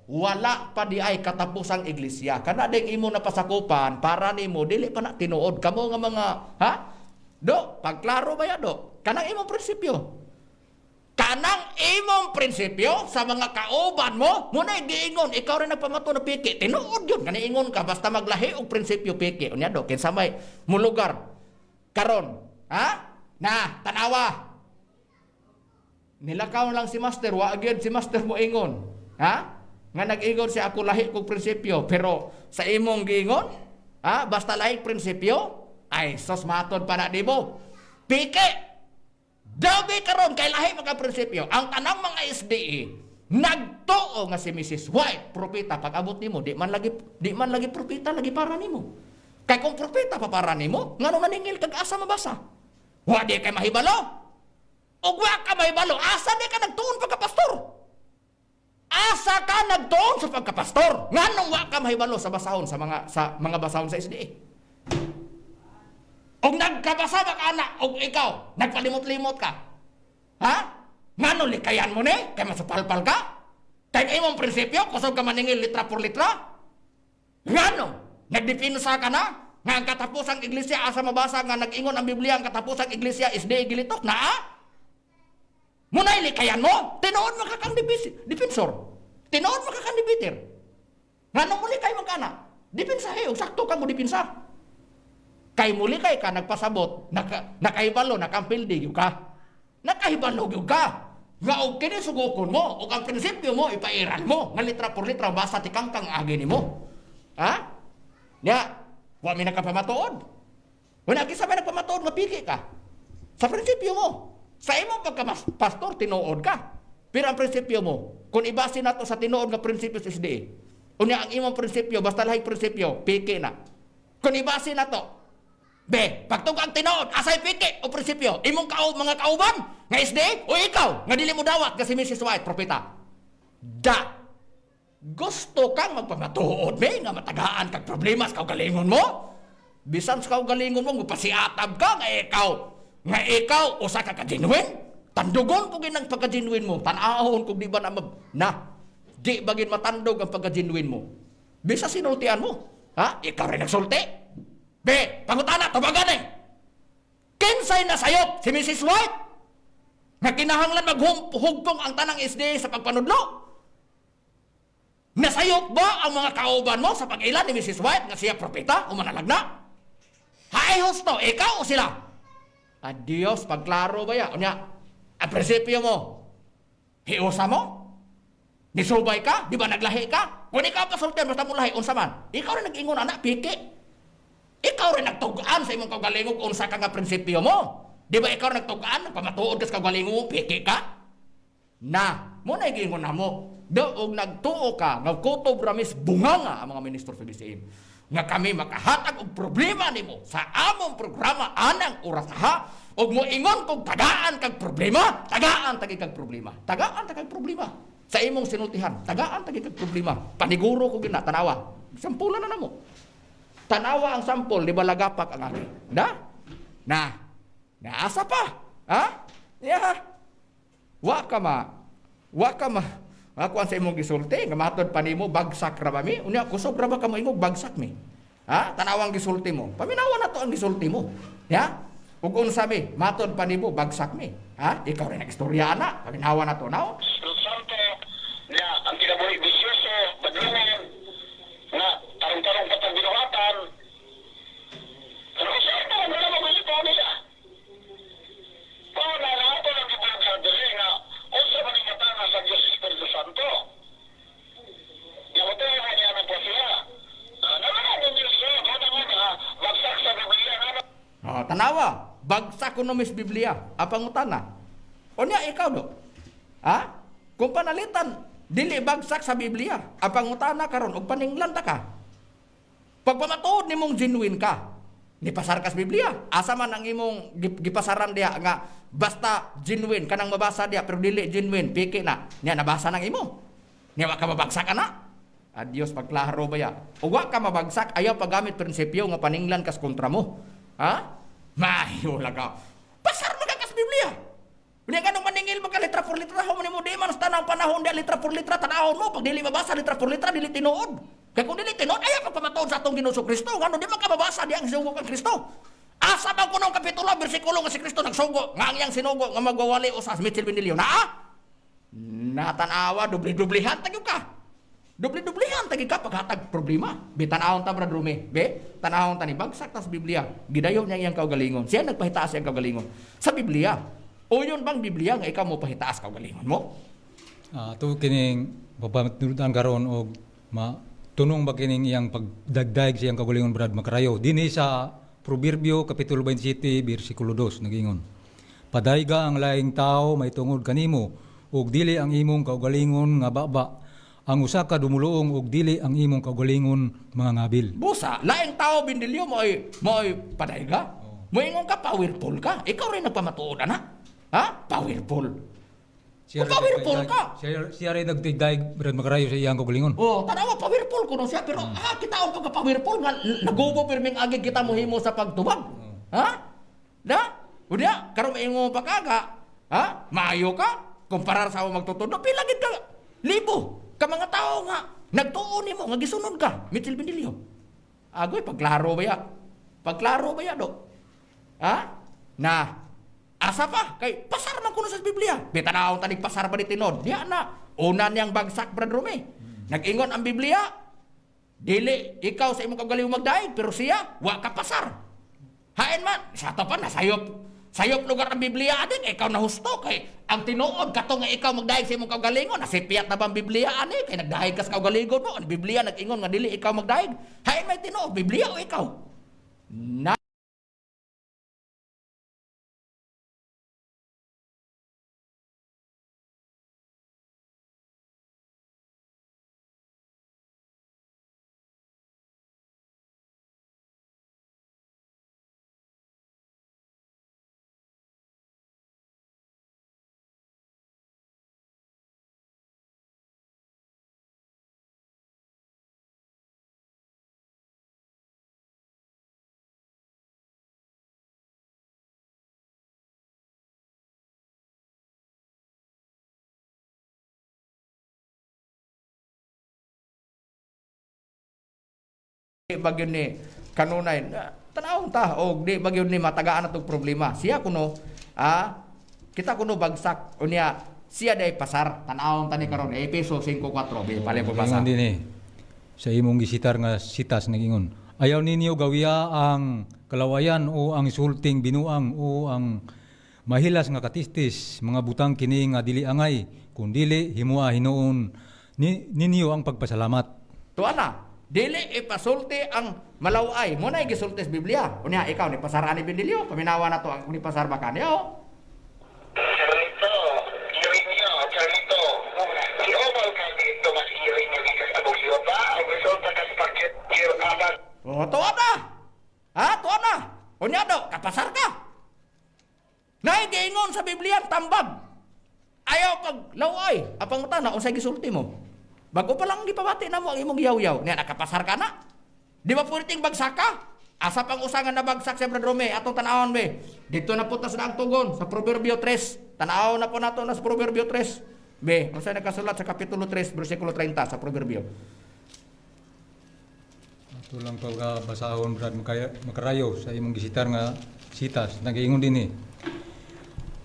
wala pa di ay katapusang iglesia. Kana ding imo napasakupan, para nimo dili pa na tinuod kamo nga mga, ha, do pagklaro ba ya, do kanang imong prinsipyo, kanang imong prinsipyo sa mga kauban mo muna giingon ikaw rin nagpamato na piki. Tinuod yun kani ingon ka basta maglahi og prinsipyo, piki. Unya do, kinsa may mulugar karon, ha? Na tanawa, nilakaw lang si master. Wa gyud si master mo ingon, ha, nga nag-ingon siya, "Ako lahi kog prinsipyo." Pero sa imong giingon, ha, basta lahi prinsipyo, ay sos, matod pa na nimo piki. Dabi karon kay lahi maka prinsipyo. Ang tanang mga SDA nagtuo nga si Mrs. White propeta. Pag abot nimo, di man lagi propeta lagi para nimo. Kay kung propeta pa para nimo, ngano naningil kag asa mabasa? Wa di kay mahibalo. Ug wa ka mahibalo, asa di ka nagtuon pagkapastor? Asa ka nagtuon sa pagkapastor? Nganong wa ka mahibalo sa mga basahon sa SDA? Og nagkabasa ba ka na og ikaw nagpalimot-limot ka? Ha? Ngano likayan mo ni? Kay masupalpal ka? Kay imong prinsipyo kusog ka maningil litra por litra? Ngano? Nagdepensa ka na? Nga ang katapusang iglesia, asa mabasa nga nag-ingon ang Biblia ang katapusang iglesia is di gilitok naa? Munay likayan mo? Tinuod mo ka kang defensor. Tinuod mo ka kang debater. Ngano mo likay man ka na? Depensahe, og sakto ka mo depensa. Kay muli kay ka nagpasabot, nakahibalo, nakampildi gyud ka. Nakahibalo gyud ka. Nga og kini sugukon mo, og ang prinsipyo mo ipairal mo, nga litra por litra basa ti kangkang agi nimo. Ha? Nya, wa mi nakapamatuod. Wala kinsa may nagpamatuod nga piki ka. Sa prinsipyo mo. Sa imong pagka pastor, tinuod ka. Pero ang prinsipyo mo, kung ibase nato sa tinuod nga prinsipyo sa SDA, unya ang imong prinsipyo, basta lahi prinsipyo, piki na. Kung ibase nato, be, pagtug ang tinuod, asay piki o prinsipyo, imong mga kauban nga SDA o ikaw nga dili mo dawat nga si Mrs. White propeta? Da. Gusto kang magpamatuod me nga matagaan kag problema sa kaugalingon mo? Bisan sa kaugalingon mo, pasiatab ka nga ikaw usa ka ka-genuine. Tandugon ko ginang pagka-genuine mo. Tan-ahon kung di ba na, di ba gin matandog ang pagka-genuine mo? Bisa sinultian mo. Ha? Ikaw rin nagsulti. Be, pangutana, tubagan eh. Kinsay nasayop? Si Mrs. White? Nga kinahanglan maghugpong ang tanang SDA sa pagpanudlo? Nasayop ba ang mga kauban mo sa pag-ila ni Mrs. White nga siya propeta o manalagna? Hay husto, ikaw o sila? Adios, pagklaro ba ya? Unya, ang prinsipyo mo, hiusa mo? Nisubay ka? Di ba naglahi ka? Kung ikaw pasultian, basta mo lahi, unsa man? Ikaw rin nag-ingon, anak, piki. Ikaw rin nagtugaan sa imong kaugalingog unsa ka nga prinsipyo mo. Di ba ikaw rin nagtugaan, nagpamatuod ka sa kaugalingog mo, piki ka? Na, mo na giingon na mo. Do, og nagtuo ka, nga kutob ramis bunganga ang mga ministro sa BCM. Nga kami makahatag og problema nimo sa among programa anang oras ha, og moingon kog tagaan kag problema, tagaan tagi kag problema. Tagaan ta kag problema. Sa imong sinultihan, tagaan tagi kag problema. Paniguro ko gina tanawa. Sampulan na namo. Tanawa ang sampol, di ba lagapak ang agi? Na? Na. Naasa pa? Ha? Yeah. Wa ka ma. Wa ka ma. Ako ang sa imong gisulti, nga matod pa nimo bagsak ra ba mi? Unya kusog ra ba ka mo ingog bagsak mi? Ha? Tanawang gisulti mo. Paminawa na to ang gisulti mo. Ya? Ug unsa mi? Matod pa nimo bagsak mi. Ha? Ikaw rin nagstorya na. Paminawa na to now. Espiritu Santo nga ang kinabuhi bisyoso, badlungon nga tarong-tarong patag. Tanawa, bagsak kuno mis Biblia, ang pangutana. Unya ikaw do. Ha? Kung panalitan dili bagsak sa Biblia, ang pangutana karon og paninglan ta ka. Pagpamatuod nimong genuine ka, nipasar ka sa Biblia. Asa man ang imong gipasaran diha nga basta genuine kanang mabasa diha pero dili genuine, piki na. Nya nabasa nang imo. Nya wa ka mabagsak ana. Adios pagklaro ba ya. Ug wa ka mabagsak ayaw paggamit prinsipyo nga paninglan kas kontra mo. Ha? Mayo lang ka. Pasar man ka sa Biblia. Unya ganong maningil mo ka litra por litra ho mo di man sa tanang panahon di litra por litra tanahon mo pag dili mabasa litra por litra dili tinuod. Kay kung dili tinuod ayaw pagpamatuod sa atong Ginoong Kristo ngano di man ka mabasa di ang sugo kang Kristo. Asa man kunong kapitulo bersikulo nga si Kristo nagsugo nga ang iyang sinugo nga magwawali usas Mitchell Benilio naa? Natanawa dubli-dublihan tagyo ka. Dubli-dublihan tagi ka paghatag problema. Be tanawon ta Brad Rumi. Be tanawon ta ni bagsak tas Biblia. Gidayon niya iyang kaugalingon. Siya nagpahitaas iyang kaugalingon sa Biblia. O yun bang Biblia nga ikaw mo pahitaas kaugalingon mo? Ato kining babatunan karon og ma tunong ba kining iyang pagdagdag sa iyang kaugalingon Brad Makarayo. Dinhi sa Proverbio kapitulo 27 bersikulo 2 nagingon. Padayga ang laing tao mahitungod kanimo ug dili ang imong kaugalingon nga baba. Ang usa ka dumuluong ug dili ang imong kaugalingon mga ngabil. Busa, laing tao bindilyo mo'y padayga. Moingon ka powerful ka. Ikaw rin nagpamatuod ana. Ha? Powerful. Siya Kung powerful ka. Siya rin nagdagdag Brad Makarayo sa iyang kaugalingon. Oh, tanawa powerful kuno siya pero kita ang pagka-powerful nga nagubo pirming agig kita mohimo sa pagtubag. Ha? Da? Unya, karon maingon pa ka nga, ha? Maayo ka kumparar sa among magtutudlo, pila gid ka libo ka mga tawo nga nagtuo nimo nga gisunod ka, Mitchell Benilio. Agoy pagklaro ba ya? Pagklaro ba ya do? Ha? Na asa pa kay pasar man kuno sa Biblia. Bitanawon tanig pasar ba ni tinod? Diya na. Una niyang bagsak Brad Rome. Nag-ingon ang Biblia, dili ikaw sa imong kaugalingon magdaig pero siya wa ka pasar. Hain man, sa ato pa nasayop. Sayop lugar ang Biblia aning ikaw na husto kay ang tinuod kato nga ikaw magdaig sa imong kaugalingon nasipiyat na bang Biblia ani kay nagdaig ka sa kaugalingon mo ang Biblia nag-ingon nga dili ikaw magdaig. Hain may tinuod Biblia o ikaw? Na bagyon ni kanunay tanawon ta og di bagyon ni matagaan atong problema. Siya kuno kita kuno bagsak unya siya day pasar tanawon ta ni karon Efeso 5:4 be pali po basa. Ingon din eh, sa imong gisitar nga sitas nagingon. Ayaw ninyo gawiya ang kalawayan o ang sulting binuang o ang mahilas nga katistis, mga butang kini nga dili angay, kun dili himua hinuon ninyo ang pagpasalamat. Tuwa na, dili ipasulti ang malaway. Mo na gisulti sa Biblia. Unya ikaw ni pasar ani Bindilyo, paminawa na to ang ni pasar ba kanyo. Charito, Irineo, Charito. Si Omal kay Tomas Irineo gikas abog ba? Ang resulta kas pagkit abag. O tuwa na. Ha, tuwa na. Unya do, kapasar ka. Naigiingon sa Biblia ang tambag. Ayaw pag laway, apang utana unsay gisulti mo. Bago pa lang gipabati na mo ang imong yaw-yaw. Nya nakapasar ka na. Di ba pwedeng bagsak ka? Asa pang usangan na bagsak sa Brad Rome, atong tanawon be. Dito na po ta sa daang tugon sa Proverbio 3. Tanawon na po nato na sa Proverbio 3. Be, unsay nakasulat sa Kapitulo 3, bersikulo 30 sa Proverbio. Ato lang pagkabasahon Brad Makarayo sa imong gisitar nga sitas nagiingon din eh.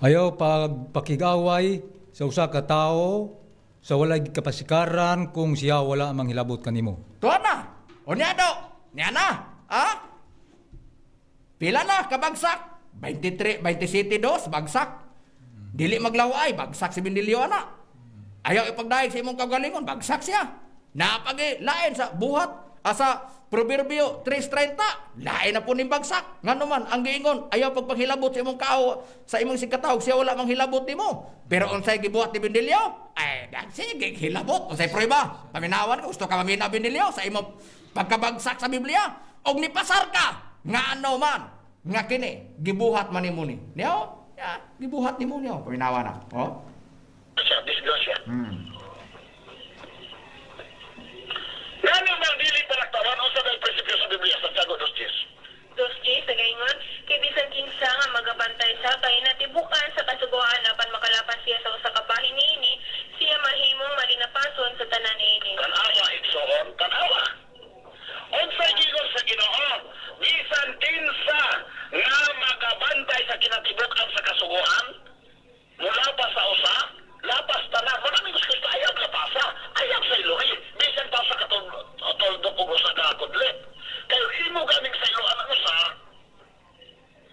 Ayaw pagpakigaway sa usa ka tawo sa walay kapasikaran kung siya wala manghilabot kanimo. Tuwa na. O niya do. Niya na. Ha? Pila na kabagsak? 23, 27 dos, bagsak. Dili maglaway, bagsak si Bindilyo ana. Ayaw ipagdahig sa imong kagalingon, bagsak siya. Napagi lain sa buhat. Asa Proverbio 3:30, lain na po ning bagsak. Ngano man ang giingon, ayaw pagpanghilabot sa imong kao, sa imong sigkatawag, siya wala manghilabot nimo. Pero unsay gibuhat ni Bendilio? Ay, sige, hilabot. Unsay prueba? Paminawan ka, gusto ka mamina, Bendilio, sa imong pagkabagsak sa Biblia. Og nipasar ka, nga ano man, nga kini, gibuhat man nimo ni. Niyo? Ya, gibuhat nimo niyo. Paminawan na. Oh? Siya, disgrasya. Ngano man dili panagtawan, unsa dahil prinsipyo sa Biblia, Santiago 2:10? 2:10 nagaingon, kay bisan kinsa nga magabantay sa kahinatibukan sa kasuguan apan makalapas siya sa usa ka bahin niini, siya mahimong malinapason sa tanan niini. Tanawa, igsoon, tanawa. Unsay giingon sa Ginoo, bisan kinsa nga makabantay sa kinatibukan sa kasuguan, mula pa sa usa, lapas tanan. Wala mi gusto ayaw lapasa, ayaw sa iluhi. Bisan pa sa katuldok og usa ka kudlit. Kay imo ganing sa iluhan ang usa,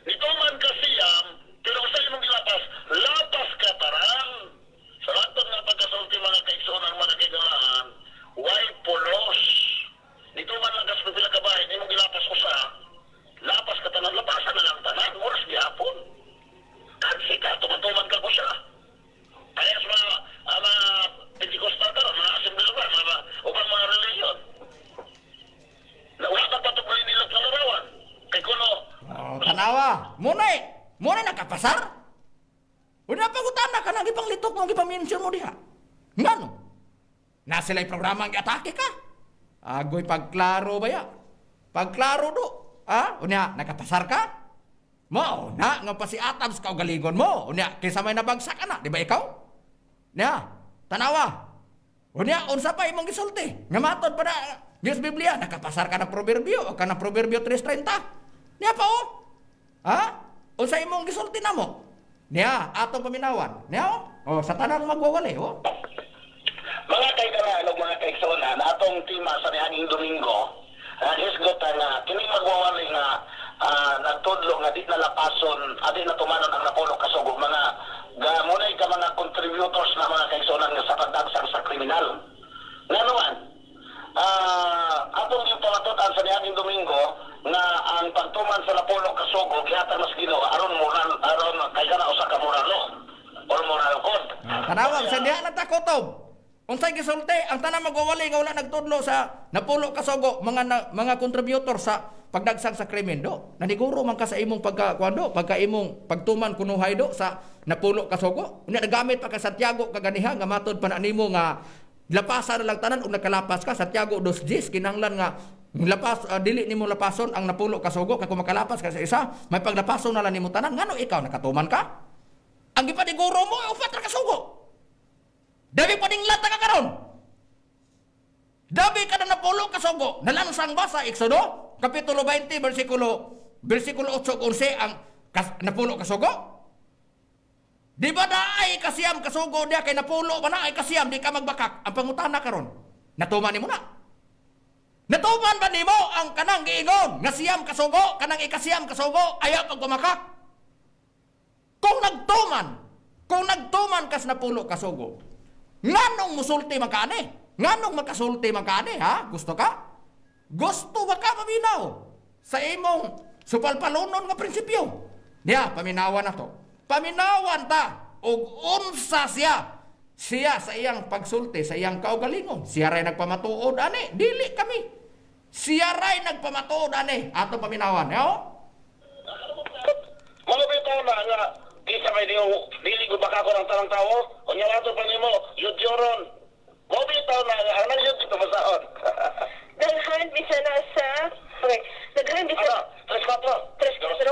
nituman ka siyam, pero sa imong ilapas, lapas ka taran. Sa latong nga pagkasulti, mga kaigsoon, mga kaigalaan, way pulos. Nituman lang kas pipila ka bahin, imong ilapas usa, lapas ka tanan, lapasan na lang tanan, oras gihapon. Kansi ka, tumatuman ka ko siya. Kaya sa mga Pentecostal karon, mga Assembly of God, mga ubang mga religion. Na wala pa patuloy nila sa larawan. Kay kuno, Oh, tanawa. Munay, munay nakapasar. Una pangutana ka nang ipanglitok mo, ipang-mention mo diha. Ngano? Na sila'y programa ang atake ka. Agoy pagklaro ba ya? Pagklaro do. Ha? Unya, nakapasar ka? Mo, na, nga pa si Atabs ka galingon mo. Unya, kaysa may nabagsak ka na, di ba ikaw? Nya, tanawa. Unya, unsa pa imong gisulti? Nga matod pa na, Diyos Biblia, nakapasar ka ng Proverbio o ka ng Proverbio 3:30. Niya pa oh. Ha? Unsa imong gisulti na mo? Niya, atong paminawan. Niya oh. Oh, sa tanang magwawali oh. Mga kaigalaan o mga kaigsuonan, atong tema sa niaging Domingo, ang hisgotan nga kining magwawali nga nagtudlo nga di na lapason, di na tumanon ang napulo kasugo, mga gamunay ka mga contributors na, mga kaigsuonan, nga sa pagdagsang sa kriminal. Ngano man, atong yung pamatutan sa niaging Domingo nga ang pagtuman sa napulo kasugo gihatag mas Ginoo aron moral, aron kay kana usa ka moral law or moral code. Tanawa, sa diha lang ta kutob. Unsay gisulti ang tanang magwawali nga wala nagtudlo sa napulo kasugo, mga na, mga contributor sa pagdagsang sa krimen do. Naniguro man ka sa imong pagka kuan do, pagka imong pagtuman kunuhay do sa napulo kasugo. Unya nagamit pa ka Santiago kaganiha nga matod pa na nimo nga lapasan na lang tanan ug nakalapas ka. Santiago 2:10, kinahanglan nga lapas, dili nimo lapason ang napulo kasugo kay kung makalapas ka sa isa, may paglapason na lang nimo tanan. Ngano ikaw nakatuman ka? Ang gipaniguro mo ay upat ra kasugo. Dabi pa ding lata ka karon. Dabi ka na napulo kasugo. Nalansang ba sa Exodo? Kapitulo 20, versikulo 8 ug 11 ang napulo kasugo? Di ba na ay kasiyam kasugo diya kay napulo ba na ay kasiyam di ka magbakak? Ang pangutana karon, natuman nimo na? Natuman ba nimo ang kanang giingon nga siyam kasugo, kanang ikasiyam kasugo ayaw pagbumakak? Kung nagtuman kas napulo kasugo, nganong musulti man ka ani? Nganong makasulti man ka ani, ha? Gusto ka? Gusto ba ka paminaw sa imong supalpalonon nga prinsipyo? Niya, paminawan na to. Paminawan ta og unsa siya. Siya sa iyang pagsulti, sa iyang kaugalingon. Siya ray nagpamatuod ani, dili kami. Siya ray nagpamatuod ani, ato paminawan. Yo? Mga bitaw na nga, di sa may diyo, dili ko baka ko ng tanang tao, o niya nato pa nimo, yudyoron. Mo bitaw na nga, ang nangyod dito masaon. Daghan bisan na sa okay, daghan bisan Ano? 3-4. 3-4.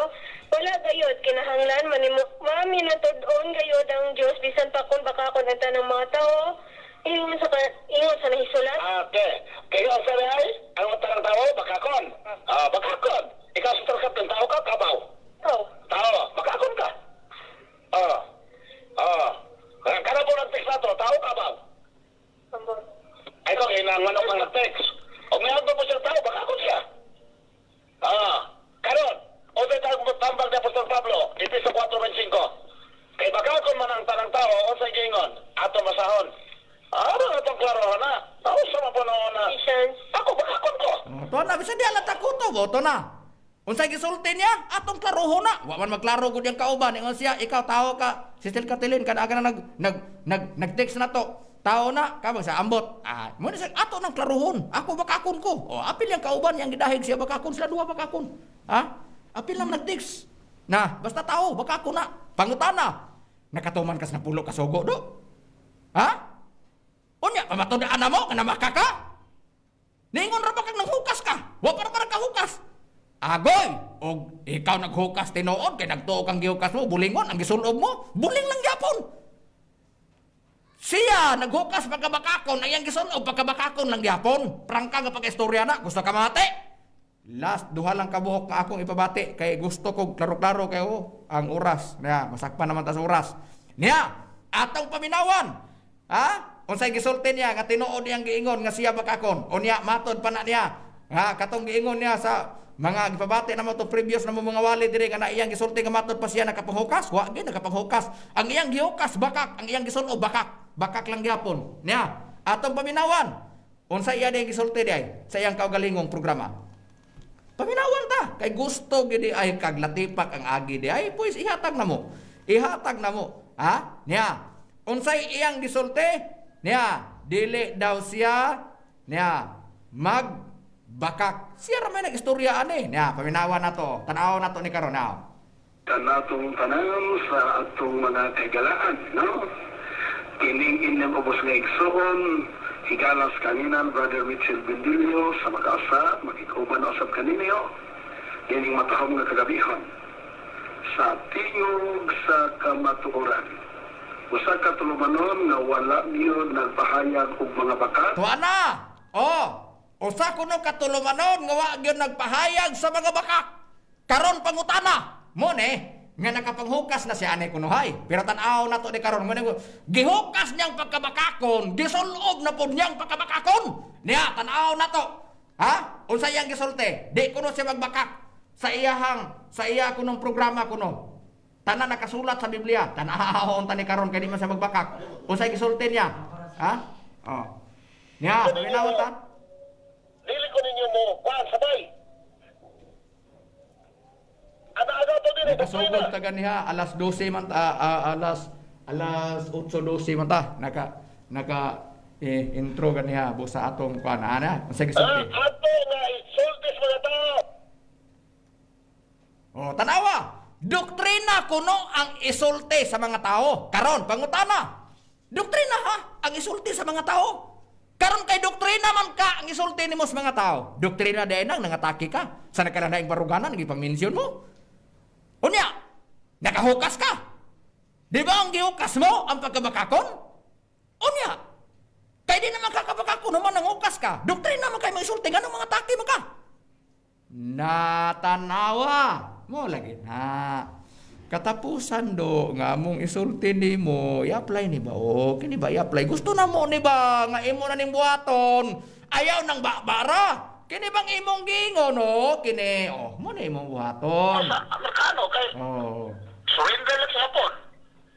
Wala gayod kinahanglan manimo maminatud-on gayod ang Dios bisan pa kun bakakon ang tanang mga tao ingon sa nahisulat. Okay. Kayo ang sabi ay, ang tanang tao, bakakon. Ah, bakakon. Ikaw sa tarkat ng tao ka, kabaw. Oh. Tao, bakakon ka. Ah. Ah. Kana po nag-text na to, tao, kabaw. Ambot. Ay ko, kinanganok ang nag-text. O mayroon pa po siya tao, bakakon siya. Ah. Karon, o sa tambag ni Apostol Pablo, Efeso 4:25. Kay bakakon man ang tanang tao, o sa gingon, ato masahon. Ano na itong klaro na? Tao sa mga panahon na. Ephesians. Ako, bakakon ko. na bisan di ala takuto, boto na. Unsay gisulti niya? Atong klarohon na. Wa man magklaro gud yang kauban. Ingon siya, ikaw tao ka. Sister Katilin kada ka na nag nag nag nag-text na to. Tao na ka sa ambot. Ah, mo na siya ato nang klarohon. Ako bakakon ko. O apil yang kauban yang gidahig siya bakakon sila duha bakakon. Ha? Apil lang nag-text. Na, basta tao bakakon na. Pangutana. Nakatuman kas na pulo ka sugo do. Ha? Unya pamatud-an na mo nga namaka ka? Ningon ra ba kang nanghukas ka? Wa pa ra ba nagkahukas? Agoy! Og ikaw naghukas tinuod kay nagtuo kang gihukas mo, bulingon ang gisulob mo, buling lang gyapon. Siya naghukas pagkabakakon, ang iyang gisulob pagkabakakon lang gyapon. Prangka nga pagka-istorya na, gusto ka mate? Last duha lang kabuok nga akong ipabati kay gusto ko klaro-klaro kayo ang oras. Niya, masakpan naman ta sa oras. Niya, atong paminawan. Ha? Unsay gisulti niya nga tinuod niyang giingon nga siya bakakon. Unya matod pa na niya. Nga katong giingon niya sa mga gipabati na mo to previous na mo mga wali diri nga na iyang gisulti nga matod pa siya nakapanghukas. Wa gyud nakapanghukas. Ang iyang gihukas bakak, ang iyang gisulob bakak. Bakak lang gyapon. Niya, atong paminawan. Unsa iya diyang gisulti diay sa iyang kaugalingong programa. Paminawan ta kay gusto gid ay kag latipak ang agi di ay pues ihatag na mo. Ihatag na mo. Ha? Niya. Unsay iyang gisulti? Niya, dili daw siya niya mag bakak. Siya ra may nag-istorya ani. Niya, paminawan na to. Tan-aw na to ni karon na. Kanatong tanan sa atong mga kaigalaan, no? Kining inyong ubos nga igsoon, higalas kaninan, Brother Mitchell Bendilio, sa makaasa, makikuban usab kaninyo, kining matahom nga kagabihon, sa tingog sa kamatuoran. Usa ka tulumanon nga wala niyo nagpahayag og mga bakat, Tuwa na. Oh, usa kuno katulumanon nga wa gyud nagpahayag sa mga bakak. Karon pangutana. Mo ne nga nakapanghukas na siya anay kunuhay. Pero tan-aw na to ni karon mo ne gihukas niyang pagkabakakon, gisulob na pod niyang pagkabakakon. Niya tan-aw na to. Ha? Unsa iyang gisulti? Di kuno siya magbakak sa iyahang sa iya kunong programa kuno. Tanan nakasulat sa Biblia. Tan-aw unta ni karon kay di man siya magbakak. Unsay gisulti niya? Ha? Oh. Niya, paminawan ta. Dili ko ninyo mo kuan sabay. Ana-ana to din Nakasugod ta ganiha alas 12 man ta, alas alas 8:12 man ta naka naka eh, intro ganiha busa atong kuan ana unsay gisulti. Ato nga isulti sa mga tao. Oh, tanawa. Doktrina kuno ang isulti sa mga tao. Karon pangutana. Doktrina ha ang isulti sa mga tao. Karon kay doktrina man ka ang isulti nimo sa mga tao. Doktrina diay nang nangatake ka. Sa nagkalanaing baruganan gipang-mention mo. Unya, nakahukas ka. Di ba ang gihukas mo ang pagkabakakon? Unya, kay di naman kakabakakon naman nanghukas ka. Doktrina man kay maisulti nganong mga atake man ka. Natanawa mo lagi na. Katapusan do nga among isulti nimo, i-apply ni ba o kini ba i-apply? Gusto na mo ni ba nga imo na ning buhaton? Ayaw nang babara. Kini bang imong giingon no? Kini oh mo na imong buhaton. Sa Amerikano kay Oh. surrender lang sa Hapon.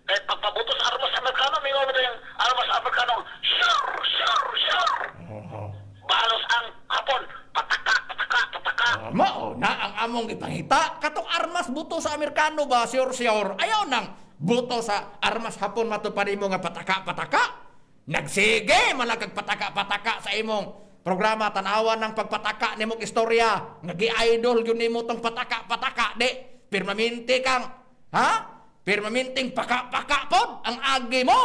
Kay pagpabuto sa armas Amerikano, mingon mo yung armas Amerikano, sure, sure, sure. Oh. Balos ang Hapon, pataka, pataka, pataka. Ah, mao na ang among gipangita katong armas buto sa Amerikano ba sure sure. Ayaw nang buto sa armas Hapon matud pa nimo nga pataka pataka. Nagsige malagag pataka pataka sa imong programa tan-awan ng pagpataka nimong istorya nga gi-idol gyud nimo tong pataka pataka di permanente kang ha permanenteng paka-paka pod ang agi mo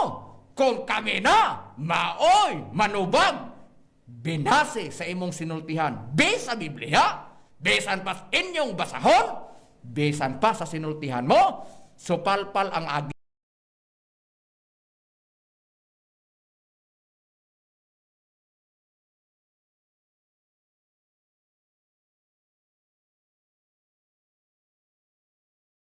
kung kami na maoy manubag binase sa imong sinultihan base sa Biblia, bisan pa sa inyong basahon, bisan pa sa sinultihan mo, supalpal ang agi.